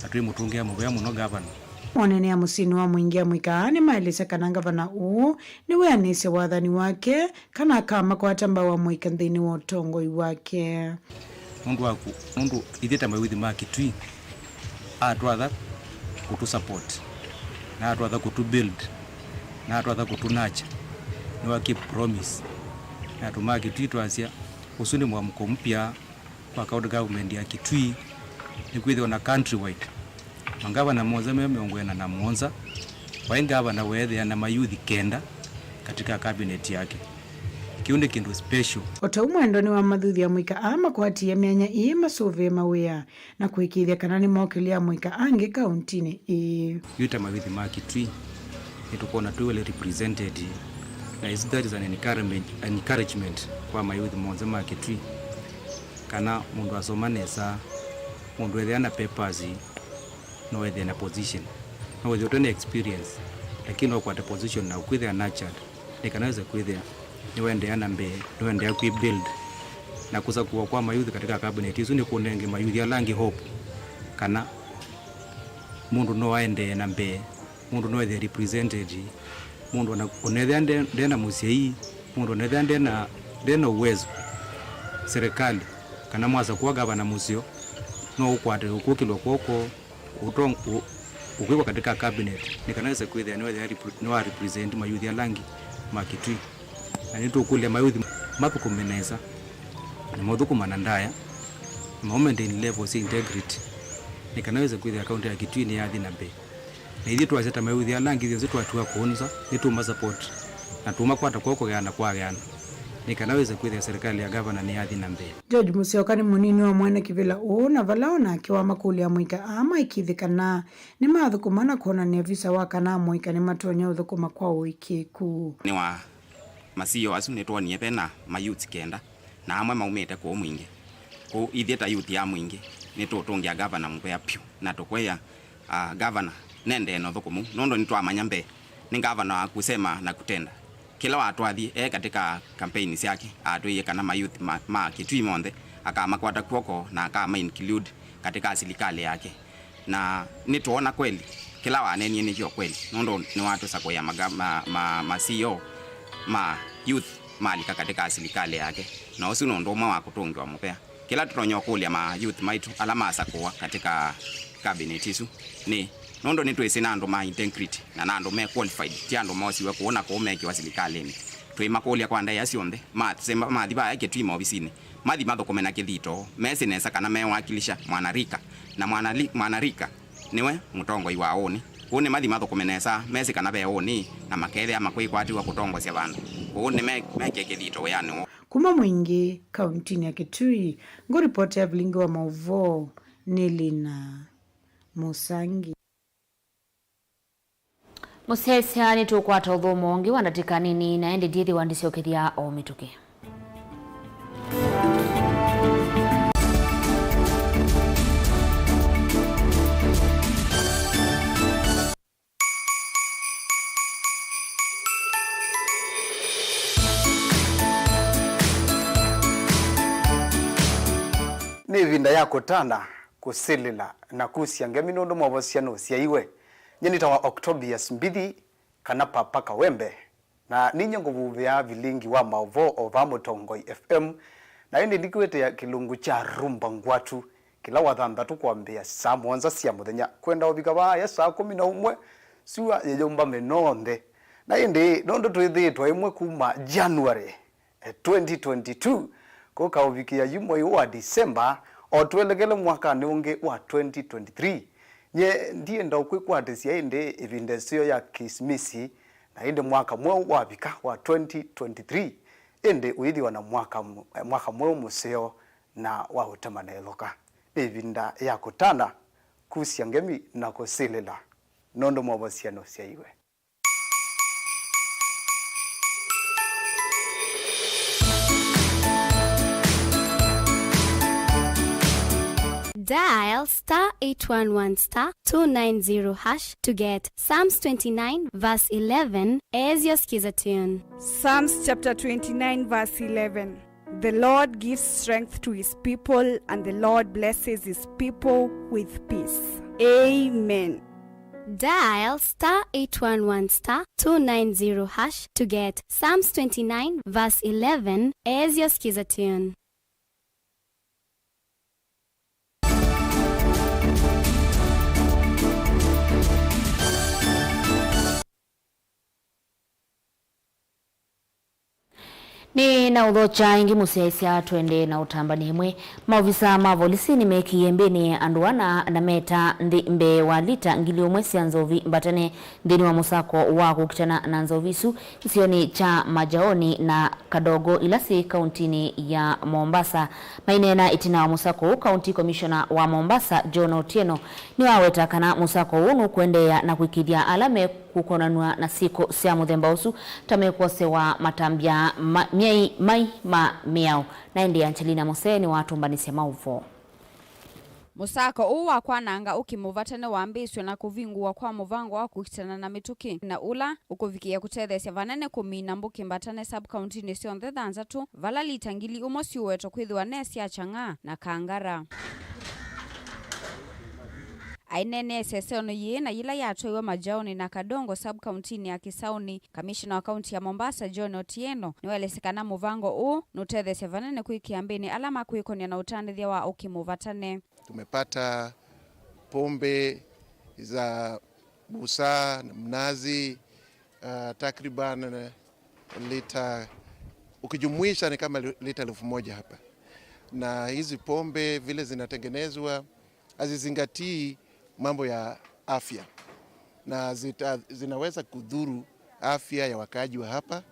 na twĩmũtũngĩa mũvea mũno ngavana. Monene ya mũsyĩnĩ wa Mwingĩ amũika aa nĩmaelesya kana ngavana ũũ nĩwĩanĩsye wathani wake kana akamakwata mbau amũika nthĩnĩ wa ũtongoi wake. Nũndũ waku, nũndũ ithyĩ ta mayouth ma Kitui, atwatha kũtũ support, na atwatha kũtũ build, na atwatha kũtũ nurture, nĩwa keep promise. Na andũ ma Kitui twasya, ũsu nĩ mwamko mpya kwa county government ya Kitui, nĩkwĩthĩwa na countrywide, mangavana monthe me mĩongo ĩna na mũonza, vai ngavana weethĩa na mayuthi kenda katika cabinet yake. Kĩu nĩ kĩndũ special. O ta ũu Mwendwa nĩwamathuthya amũika aa makwatie myanya ii masũvĩe mawĩa na kũĩkĩĩthya kana nĩmokĩlya amũika angĩ kauntinĩ ĩĩ. Yu ta mayuthi ma Kitui, nĩtũkwona twĩ well represented, na is, that is an encouragement, encouragement kwa mayuthi monthe ma Kitui, kana mũndũ asoma nesa, mũndũ ethĩa na papers, no wĩthĩe na position. No wĩthĩe ũte na experience, lakini no ũkwate position na ũkwĩthĩa nurtured, nĩ kana wĩse kwĩthĩa nĩwendeea na mbee, nĩwendeea kwĩ build. Na kũsakũwa kwa mayuthi katika cabinet isu nĩ kũnenge mayuthi ala angĩ hope kana mũndũ no aendee na mbee, mũndũ no ethĩe represented, mũndũ ona, onethĩa nde, nde na mũsyai, mũndũ onethĩa nde na, nde na uwezo, serikali, kana mwasakũwa gavana mũseo, no ũkwate ũkũkĩlwa kw'oko, ũtong-, ũ-, ũkwĩkwa katika cabinet, nĩ kana wĩse kwĩthĩa nĩwethĩa repre-, nĩwa represent mayuthi ala angĩ ma Kitui. Na nĩtũkũlya mayuthi mathũkũme nesa, na maũthũkũma na ndaya, na maumaintain levels sya integrity, nĩ kana wĩse kwĩthĩa kaunti ya Kitui nĩyathi na mbee. Na ithyĩ twasya ta mayuthi ala angĩ, ithyonthe twatiwa kũũ nza, nĩtũũmasupport, na tũũmakwata kw'oko kũgeana kwa kũgeana, nĩ kana wĩse kwĩthĩa serikali ya gavana nĩyathi na mbee. George Mũsyoka nĩ mũnini wa mwene kĩvĩla ũũ, na vala o nake wamakũlya amũika aa maĩkĩĩthye kana nĩmathũkũma na kwonany'a visa wa kana amũika nĩmatonya ũthũkũma kwa ũĩkĩĩku. Nĩ wa ma C E O asu nĩtwonie ve na ma youths kenda, na amwe maumĩte kũũ Mwingĩ. Kũu ithyĩ ta youth ya Mwingĩ nĩtũũtũngĩa gavana mũvea vyũ, na tũkwĩa, ah, gavana nendee na ũthũkũmu, nũndũ nĩtwamanya mbee nĩ gavana wa kusema na kutenda. Kĩla watwathi e katika campaign syake, atwĩie kana ma youth ma, ma Kitui monthe akamakwata kw'oko na akama include katika silikalĩ yake. Na nĩtwoona kweli, kĩla waneenie nĩkyo kweli, nũndũ nĩwatũsakũĩa maga-, ma, ma, ma C E O ma youth malika katika silikalĩ yake. Na ũsu nĩ ũndũ ũmwe wa kũtũngĩwa mũvea. Kĩla tũtonya ũkũlya ma youth maitũ ala masakũwa katika cabinet isu nĩ, nũndũ nĩtwĩsĩ na andũ ma integrity na na andũ me qualified, ti andũ mosiwe kũũ na kũũ mekĩwa silikalĩnĩ. Twĩmakũlya kwa ndaĩa syonthe, masema mathi vaya Kitui maovisinĩ, mathi mathũkũme na kĩthito, mesĩ nesa kana mewakilisha mwanarika, na mwanali-, mwanarika nĩwe mũtongoi wa ũnĩ. Kũu nĩmathi mathũkũme nesa, mesĩ kana ve ũnĩ, na makethĩa makwĩkwatĩw'a kũtongosya vandũ. Kũu nĩme-, mekĩe kĩthito wĩanĩ woo. Kuma Mwingĩ, kauntinĩ ya Kitui, ngũripotera vilingi wa maũvoo nĩ Lina Mũsangi. Mũsyaĩĩsya, nĩtũkwata ũthũmũo ũngĩ wa ndatĩka nini, na ĩndĩ ndyĩthĩwa ndĩsyokethya o mĩtũkĩ. Nĩ ĩvinda ya kũtana, kũsilĩla, na kusya ngemi nũndũ mwovosya nũsyaiwe. Nyie nĩtawa Octobius Mbithi, kana Papa Kawembe, na ninyie ngũvuvĩa vilingi wa maũvoo o vaa Mũtongoi F M, na ĩndĩ ndikwĩtĩa kĩlungu kya Rumba Ngwatu kĩla Wathanthatũ kwambĩĩa saa mũonza sya mũthenya kwenda ũvika vaaya saa kũmi na ũmwe, sua yĩyũmba mĩnoo nthe. Na ĩndĩ nũndũ twĩthĩĩtwe ĩmwe kuma January, eh, twenty twenty-two, kũka ũvikĩa yu mwei wa December, o twelekele mwakanĩ ũngĩ wa twenty twenty-three. Nyie ndienda ũkwĩkwatĩsya ĩndĩ ĩvinda ĩseo ya Kisimisi, na ĩndĩ mwaka mweũ wavika wa twenty twenty-three, ĩndĩ ũyĩthĩwa na mwaka mw-, eh, mwaka mweũ mũseo, na wa ũtema na ĩthoka. Nĩ ĩvinda ya kũtana, kusya ngemi, na kũsilĩla, nũndũ Mwovosya nũsyaiwe. Dial star eight one one star two nine zero hash to get Psalms twenty-nine verse eleven as your skiza tune. Psalms chapter twenty-nine verse eleven. The Lord gives strength to his people, and the Lord blesses his people with peace. Amen. Dial star eight one one star two nine zero hash to get Psalms twenty-nine verse eleven as your skiza tune. Nĩ na ũthokya ĩngĩ mũsyaĩĩsya, twende na ũtambani ĩmwe. Maovisa ma volisi nĩmekie mbĩnĩ andũ ana na meta nthĩ mbee wa lita ngili ũmwe sya nzovi mbatane nthĩnĩ wa mũsako wa kũkitana na nzovi isu kĩsionĩ kya Majaoni na Kadogo, ila syĩ kauntinĩ ya Mombasa. Maineena ĩtina wa mũsako ũũ, County Commissioner wa Mombasa, John Otieno, nĩwaweta kana mũsako ũũ nũkũendeea na kũĩkĩĩthya ala mekũkonanw'a na syĩko sya mũthemba ũsu ta mekwosewa matambya ma, myai mai ma mĩao. Na ĩndĩ Angelina Mũsee nĩwatũmbanĩsya maũvoo. Mũsako ũũ wa kwananga ũkĩ mũvata nĩwambĩĩsw'e na kũvingũwa kwa mũvango wa kũkitana na mĩtũkĩ, na ũla ũkũvikĩĩa kũtetheesya vanene kũmina mbũkĩ mbatane sub-kauntinĩ syonthe thanthatũ, vala lita ngili ũmwe siũwetwa kwĩthĩwa ne sya Chang'aa na Kangara. Aineenea ĩseseonĩ yĩĩ na yĩla yatwaiwe Majaoni na Kadongo sub-kauntinĩ ya Kisauni, kamishina wa kaunti ya Mombasa, John Otieno, nĩwaelesya kana mũvango ũũ nũtetheesya vanene kwĩkĩa mbĩnĩ ala makwĩkonia na ũtandĩthya wa ũkĩ mũvatane. Tumepata pombe za busaa na mnazi, ah, takriban, eh, lita, ukijumuisha ni kama li-, lita elfu moja hapa. Na hizi pombe vile zinatengenezwa hazizingatii mambo ya afya. Na zita-, zinaweza kudhuru afya ya wakaaji wa hapa.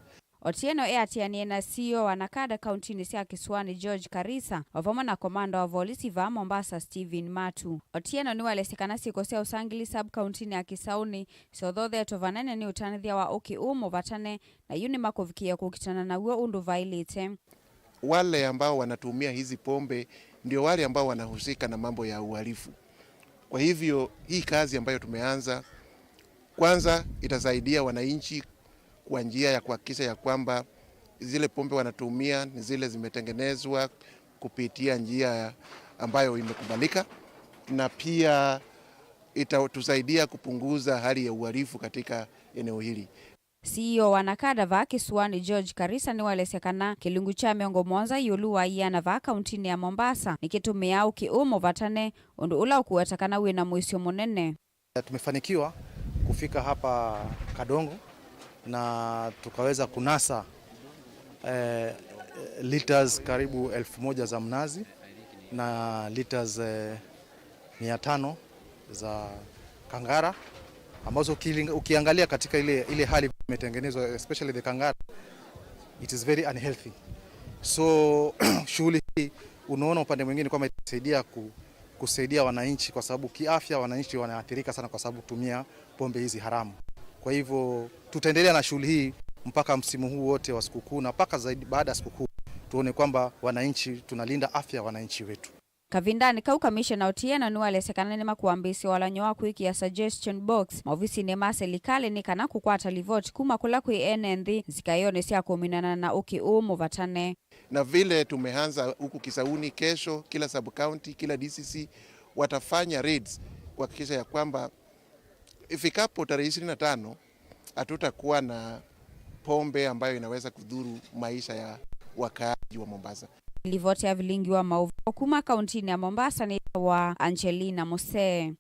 Otieno eatĩanĩe na C E O wa NACADA kauntinĩ sya Kĩsũanĩ George Karisa, o vamwe na komanda wa volisi vaa Mombasa Stephen Matu. Otieno nĩwaelesya kana syĩko sya ũsangĩli sub-kauntinĩ ya Kĩsaũnĩ syothothetwe vanene nĩ ũtanĩthya wa ũkĩ ũũ mũvatane, na yu nĩmakũvikĩĩa kũkitana naw'o ũndũ vaĩlĩte. Wale ambao wanatumia hizi pombe ndio wale ambao wanahusika na mambo ya uhalifu. Kwa hivyo, hii kazi ambayo tumeanza, kwanza, itasaidia wananchi kwa njia ya kuhakikisha ya kwamba zile pombe wanatumia ni zile zimetengenezwa kupitia njia ambayo imekubalika, na pia itatusaidia kupunguza hali ya uhalifu katika eneo hili. C E O wa NACADA vaa Kĩsũanĩ George Karisa nĩwaelesya kana kĩlungu kya mĩongo mũonza ĩũlũ wa ĩana vaa kauntinĩ ya Mombasa nĩkĩtũmĩaa ũkĩ ũũ mũvatane, ũndũ ũla ũkũweta kana wĩ na mũisyo mũnene. Tumefanikiwa kufika hapa Kadongo na tukaweza kunasa, eh, liters karibu elfu moja za mnazi na liters, eh, mia tano za kangara, ambazo ukiling-, ukiangalia katika ile, ile hali imetengenezwa, especially the kangara, it is very unhealthy. So, shughuli hii unaona upande mwingine kwamba itasaidia ku-, kusaidia wananchi, kwa sababu kiafya wananchi wanaathirika sana kwa sababu tumia pombe hizi haramu. Kwa hivyo, tutaendelea na shughuli hii mpaka msimu huu wote wa sikukuu na mpaka zaidi baada ya sikukuu, tuone kwamba wananchi, tunalinda afya ya wananchi wetu. Kavindanĩ kau, Kamishena Otieno nĩwaelesya kana nĩmakũambĩĩsya ũalan'yo wa kwĩkĩa suggestion box maovisinĩ ma silikalĩ nĩ kana kũkwata livoti kuma kũla kwĩ ene nthĩ nzikaĩonĩ sya kũminana na ũkĩ ũũ mũvatane. Na vile tumeanza huku Kisauni, kesho kila sub-county, kila D C C watafanya raids kuhakikisha ya kwamba ifikapo tarehe ishirini na tano, hatutakuwa na pombe ambayo inaweza kudhuru maisha ya wakaaji wa Mombasa. Livoti ya vilingi wa maũvoo kuma kauntinĩ ya Mombasa nĩ wa Angelina Mũsee.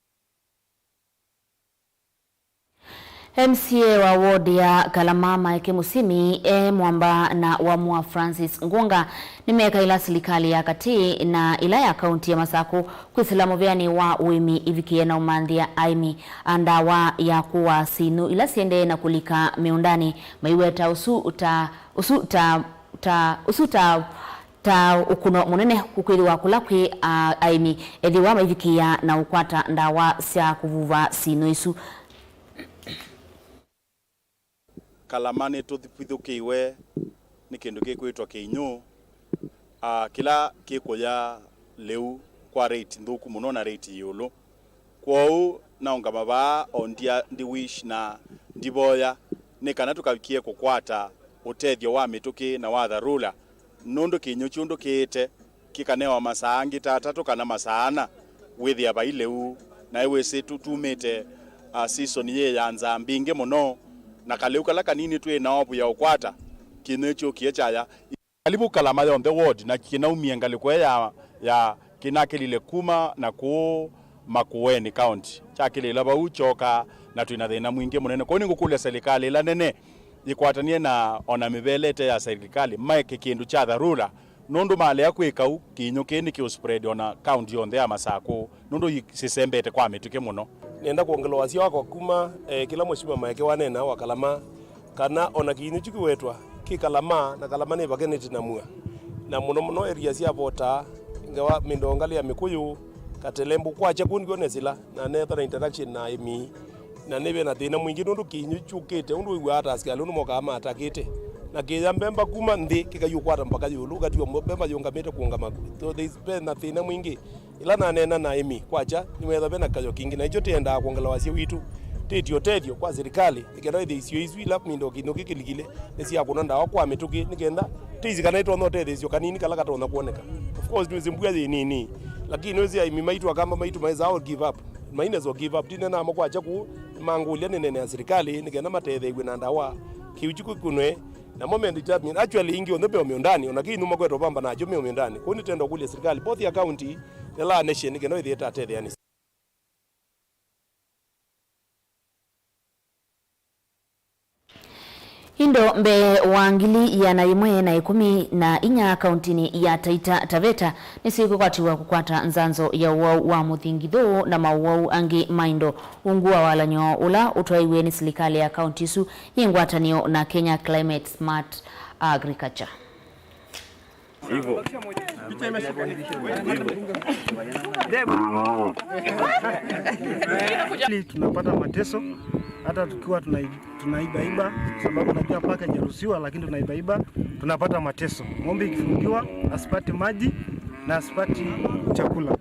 M C A wa ward ya Kalama Maeke Musimi e mwamba na wamũa Francis Ngunga nĩmekaĩla silikalĩ ya katĩ na ĩla ya kaunti ya Masaku kwĩsĩla mũvĩanĩ wa ũĩmi ĩvikĩe na ũmanthĩa aĩmi a ndawa ya kũaa sinũ ila siendee na kũlika mĩũndanĩ, maiweta ũsu ta, ũsu ta, ta, ũsu ta Ta ũkũno mũnene kũkwĩthĩwa kũla kwĩ, a, aĩmi ethĩwa maivikĩĩa na ũkwata ndawa sya kũvuva sinũ isu. Kalama nĩtũvithũkĩiwe nĩ kĩndũ kĩkwĩtwa kĩinyũ, a, kĩla kĩkũya lĩu kwa rate nthũku mũno na rate ĩũlũ. Kwoou naũngama vaa o ndia, ndi wish na ndivoya nĩ kana tũkavikie kũkwata ũtethyo wa mĩtũkĩ na wa dharura, nũndũ kĩinyũ kyu ndũkĩĩte kĩkanewa masaa angĩ ta atatũ kana masaa ana, wĩthĩa vai lĩu. Na ĩwĩsĩ tu-, tumĩte, ah, season yĩ ya nzaa mbingĩ mũno, na kalĩu kala kanini twĩ na ovu ya ũkwata kĩinyũ kyũkie kyaya. Kalivu Kalama yonthe ward, na kĩnaumie ngalĩko ĩ ya, ya kĩnakĩlile kuma na kũũ Makueni County, kyakĩlĩla vau kyoka, na twĩ na thĩna mwingĩ mũnene. Kwoou nĩngũkũlya serikali ĩla nene yĩkwatanie na ona mĩvelete ya serikali maeke kĩndũ kya dharura, nũndũ malea kwĩka ũu, kĩinyũ kĩĩ nĩkĩũspread ona county yonthe ya Masakũ, nũndũ i-, sisembete kwa mĩtũkĩ mũno. Nenda kwongela wasya wakwa kuma, eh, kĩla mheshimiwa Maeke wanena wa Kalama, kana ona kĩinyũ kyu kĩwetwa kĩ Kalama, na Kalama nĩ vakeneti na mua, na mũno mũno area sya Vota, ngewa mĩndongalĩ ya Mĩkũyũ, Katelembo, kwakya kũu nĩkw'o nesĩla na netha na interaction na aĩmi, na nĩve na thĩna mwingĩ nũndũ kĩinyũ kyũkĩte ũndũ wĩw'aa ta asikalĩ ũndũ mokaa matakĩte, na kĩya mbemba kuma nthĩ kĩkaiũkwata mpaka ĩũlũ, ũkatiwa mbemba yũngamĩte kũũngama. So, there is, ve na thĩna mwingĩ. Ĩla naneena na aĩmi kwakya, nĩweethwa ve na kĩkayo kingĩ, na nĩkyo tĩendaa kwongela wasya witũ, tĩtye ũtethyo kwa silikalĩ, nĩ kenda ĩthĩ isio isu ila mindo kĩinyũ kĩkĩlikile nĩsyakũna ndawa kwa mĩtũkĩ, nĩ kenda tĩsĩ kana ĩtonya ũtethĩsyo kanini kala katonya kwoneka. Of course, nĩwĩsĩ mbua yĩ nini, lakini nĩwĩsĩ aĩmi maitũ, akamba maitũ maĩsaa all give up. Mainesa o give up, ndinena namo kwakya kũu, nĩmangũlya nĩnene ya silikalĩ nĩ kenda matetheew'e na ndawa, kĩu kyu kĩkũnwe, namo me determined. Actually, ingĩ onthe meo mĩũndanĩ, ona kĩinyũ makwetwa vamba nakyo meo mĩũndanĩ. Kwoou nĩtenda ũkũlya silikalĩ, both ya county, ĩla nation, nĩ kenda ĩthĩe ĩtatetheanĩsya. Indo mbee wa ngili ĩana yĩmwe na ĩkũmi na inya kauntinĩ ya Taita Taveta nĩsyĩkwĩkwatiw'a kũkwata nzanzo ya ũwau wa mũthingithũ na maũwau angĩ ma indo ungu wa walany'o ũla ũtwaiwe nĩ silikalĩ ya kaunti ĩsu yĩ ngwatanĩo na Kenya Climate Smart Agriculture. Hivyo. Hivyo. Hivyo. Hivyo. Tunapata mateso hata tukiwa tunai-, tunaibaiba, sababu unajua paka haijaruhusiwa, lakini tunaibaiba, tunapata mateso. Ng'ombe ikifungiwa, asipati maji na asipati chakula.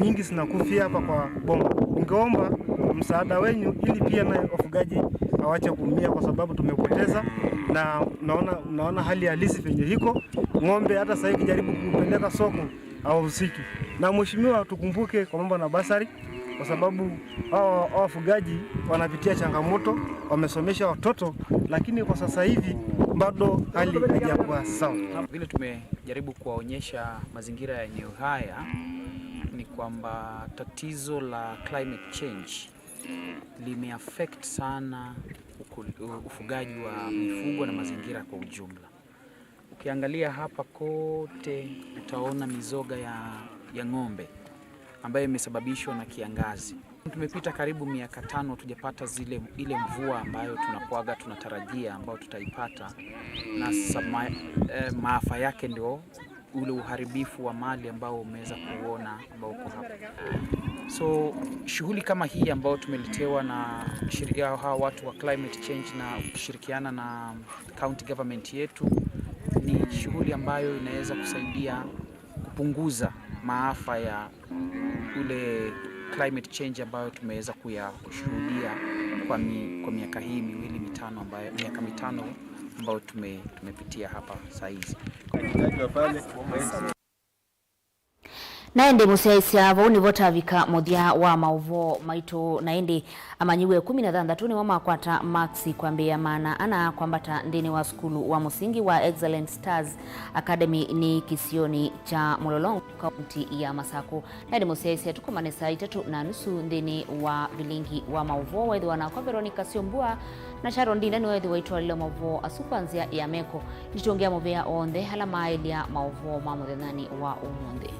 Nyingi zinakufia hapa kwa boma. Ningeomba msaada wenyu ili pia naye wafugaji awache kuumia kwa sababu tumepoteza, na unaona, unaona hali halisi venye iko. Ng'ombe hata sasa ikijaribu kupeleka soko, hawahusiki. Na mheshimiwa, tukumbuke kwa mambo na basari, kwa sababu hao, hao wafugaji wanapitia changamoto, wamesomesha watoto, lakini kwa sasa hivi bado hali haijakuwa sawa. Vile tumejaribu kuwaonyesha mazingira ya eneo haya ni kwamba tatizo la climate change limeaffect sana uku-, ufugaji wa mifugo na mazingira kwa ujumla. Ukiangalia hapa kote, utaona mizoga ya, ya ng'ombe ambayo imesababishwa na kiangazi. Tumepita karibu miaka tano hatujapata zile, ile mvua ambayo tunakuaga tunatarajia, ambayo tutaipata, na sasa ma-, eh, maafa yake ndio ule uharibifu wa mali ambao umeweza kuona ambao uko hapa. So, shughuli kama hii ambayo tumeletewa na shiri-, ya hawa watu wa climate change na kushirikiana na county government yetu ni shughuli ambayo inaweza kusaidia kupunguza maafa ya ule climate change ambayo tumeweza kuya-, kushuhudia kwa mi-, kwa miaka hii miwili mitano ambayo, miaka mitano ambayo tume-, tumepitia hapa saa hizi. Na ĩndĩ mũsyaĩĩsya, vau nĩvo tavika mũthya wa maũvoo maitũ. Na ĩndĩ amanyĩw'a ĩkũmi na thanthatũ nĩmo makwata maksi kwambĩĩa maana ana kwambata nthĩnĩ wa sukulu wa mũsingi wa Excellent Stars Academy nĩ kĩsionĩ kya Mũlolongo, kaunti ya Masakũ. Na ĩndĩ mũsyaĩĩsya, tũkomane saa itatũ na nusu nthĩnĩ wa vilingi wa maũvoo. Wethĩwa nakwa Veronica Syombua, na Sharon Ndinda nĩweethĩwa itwalile maũvoo asu kwa nzĩa ya meko. Nĩtũngĩa mũvea onthe ala maaĩlya maũvoo ma mũthenyanĩ wa ũmũnthĩ.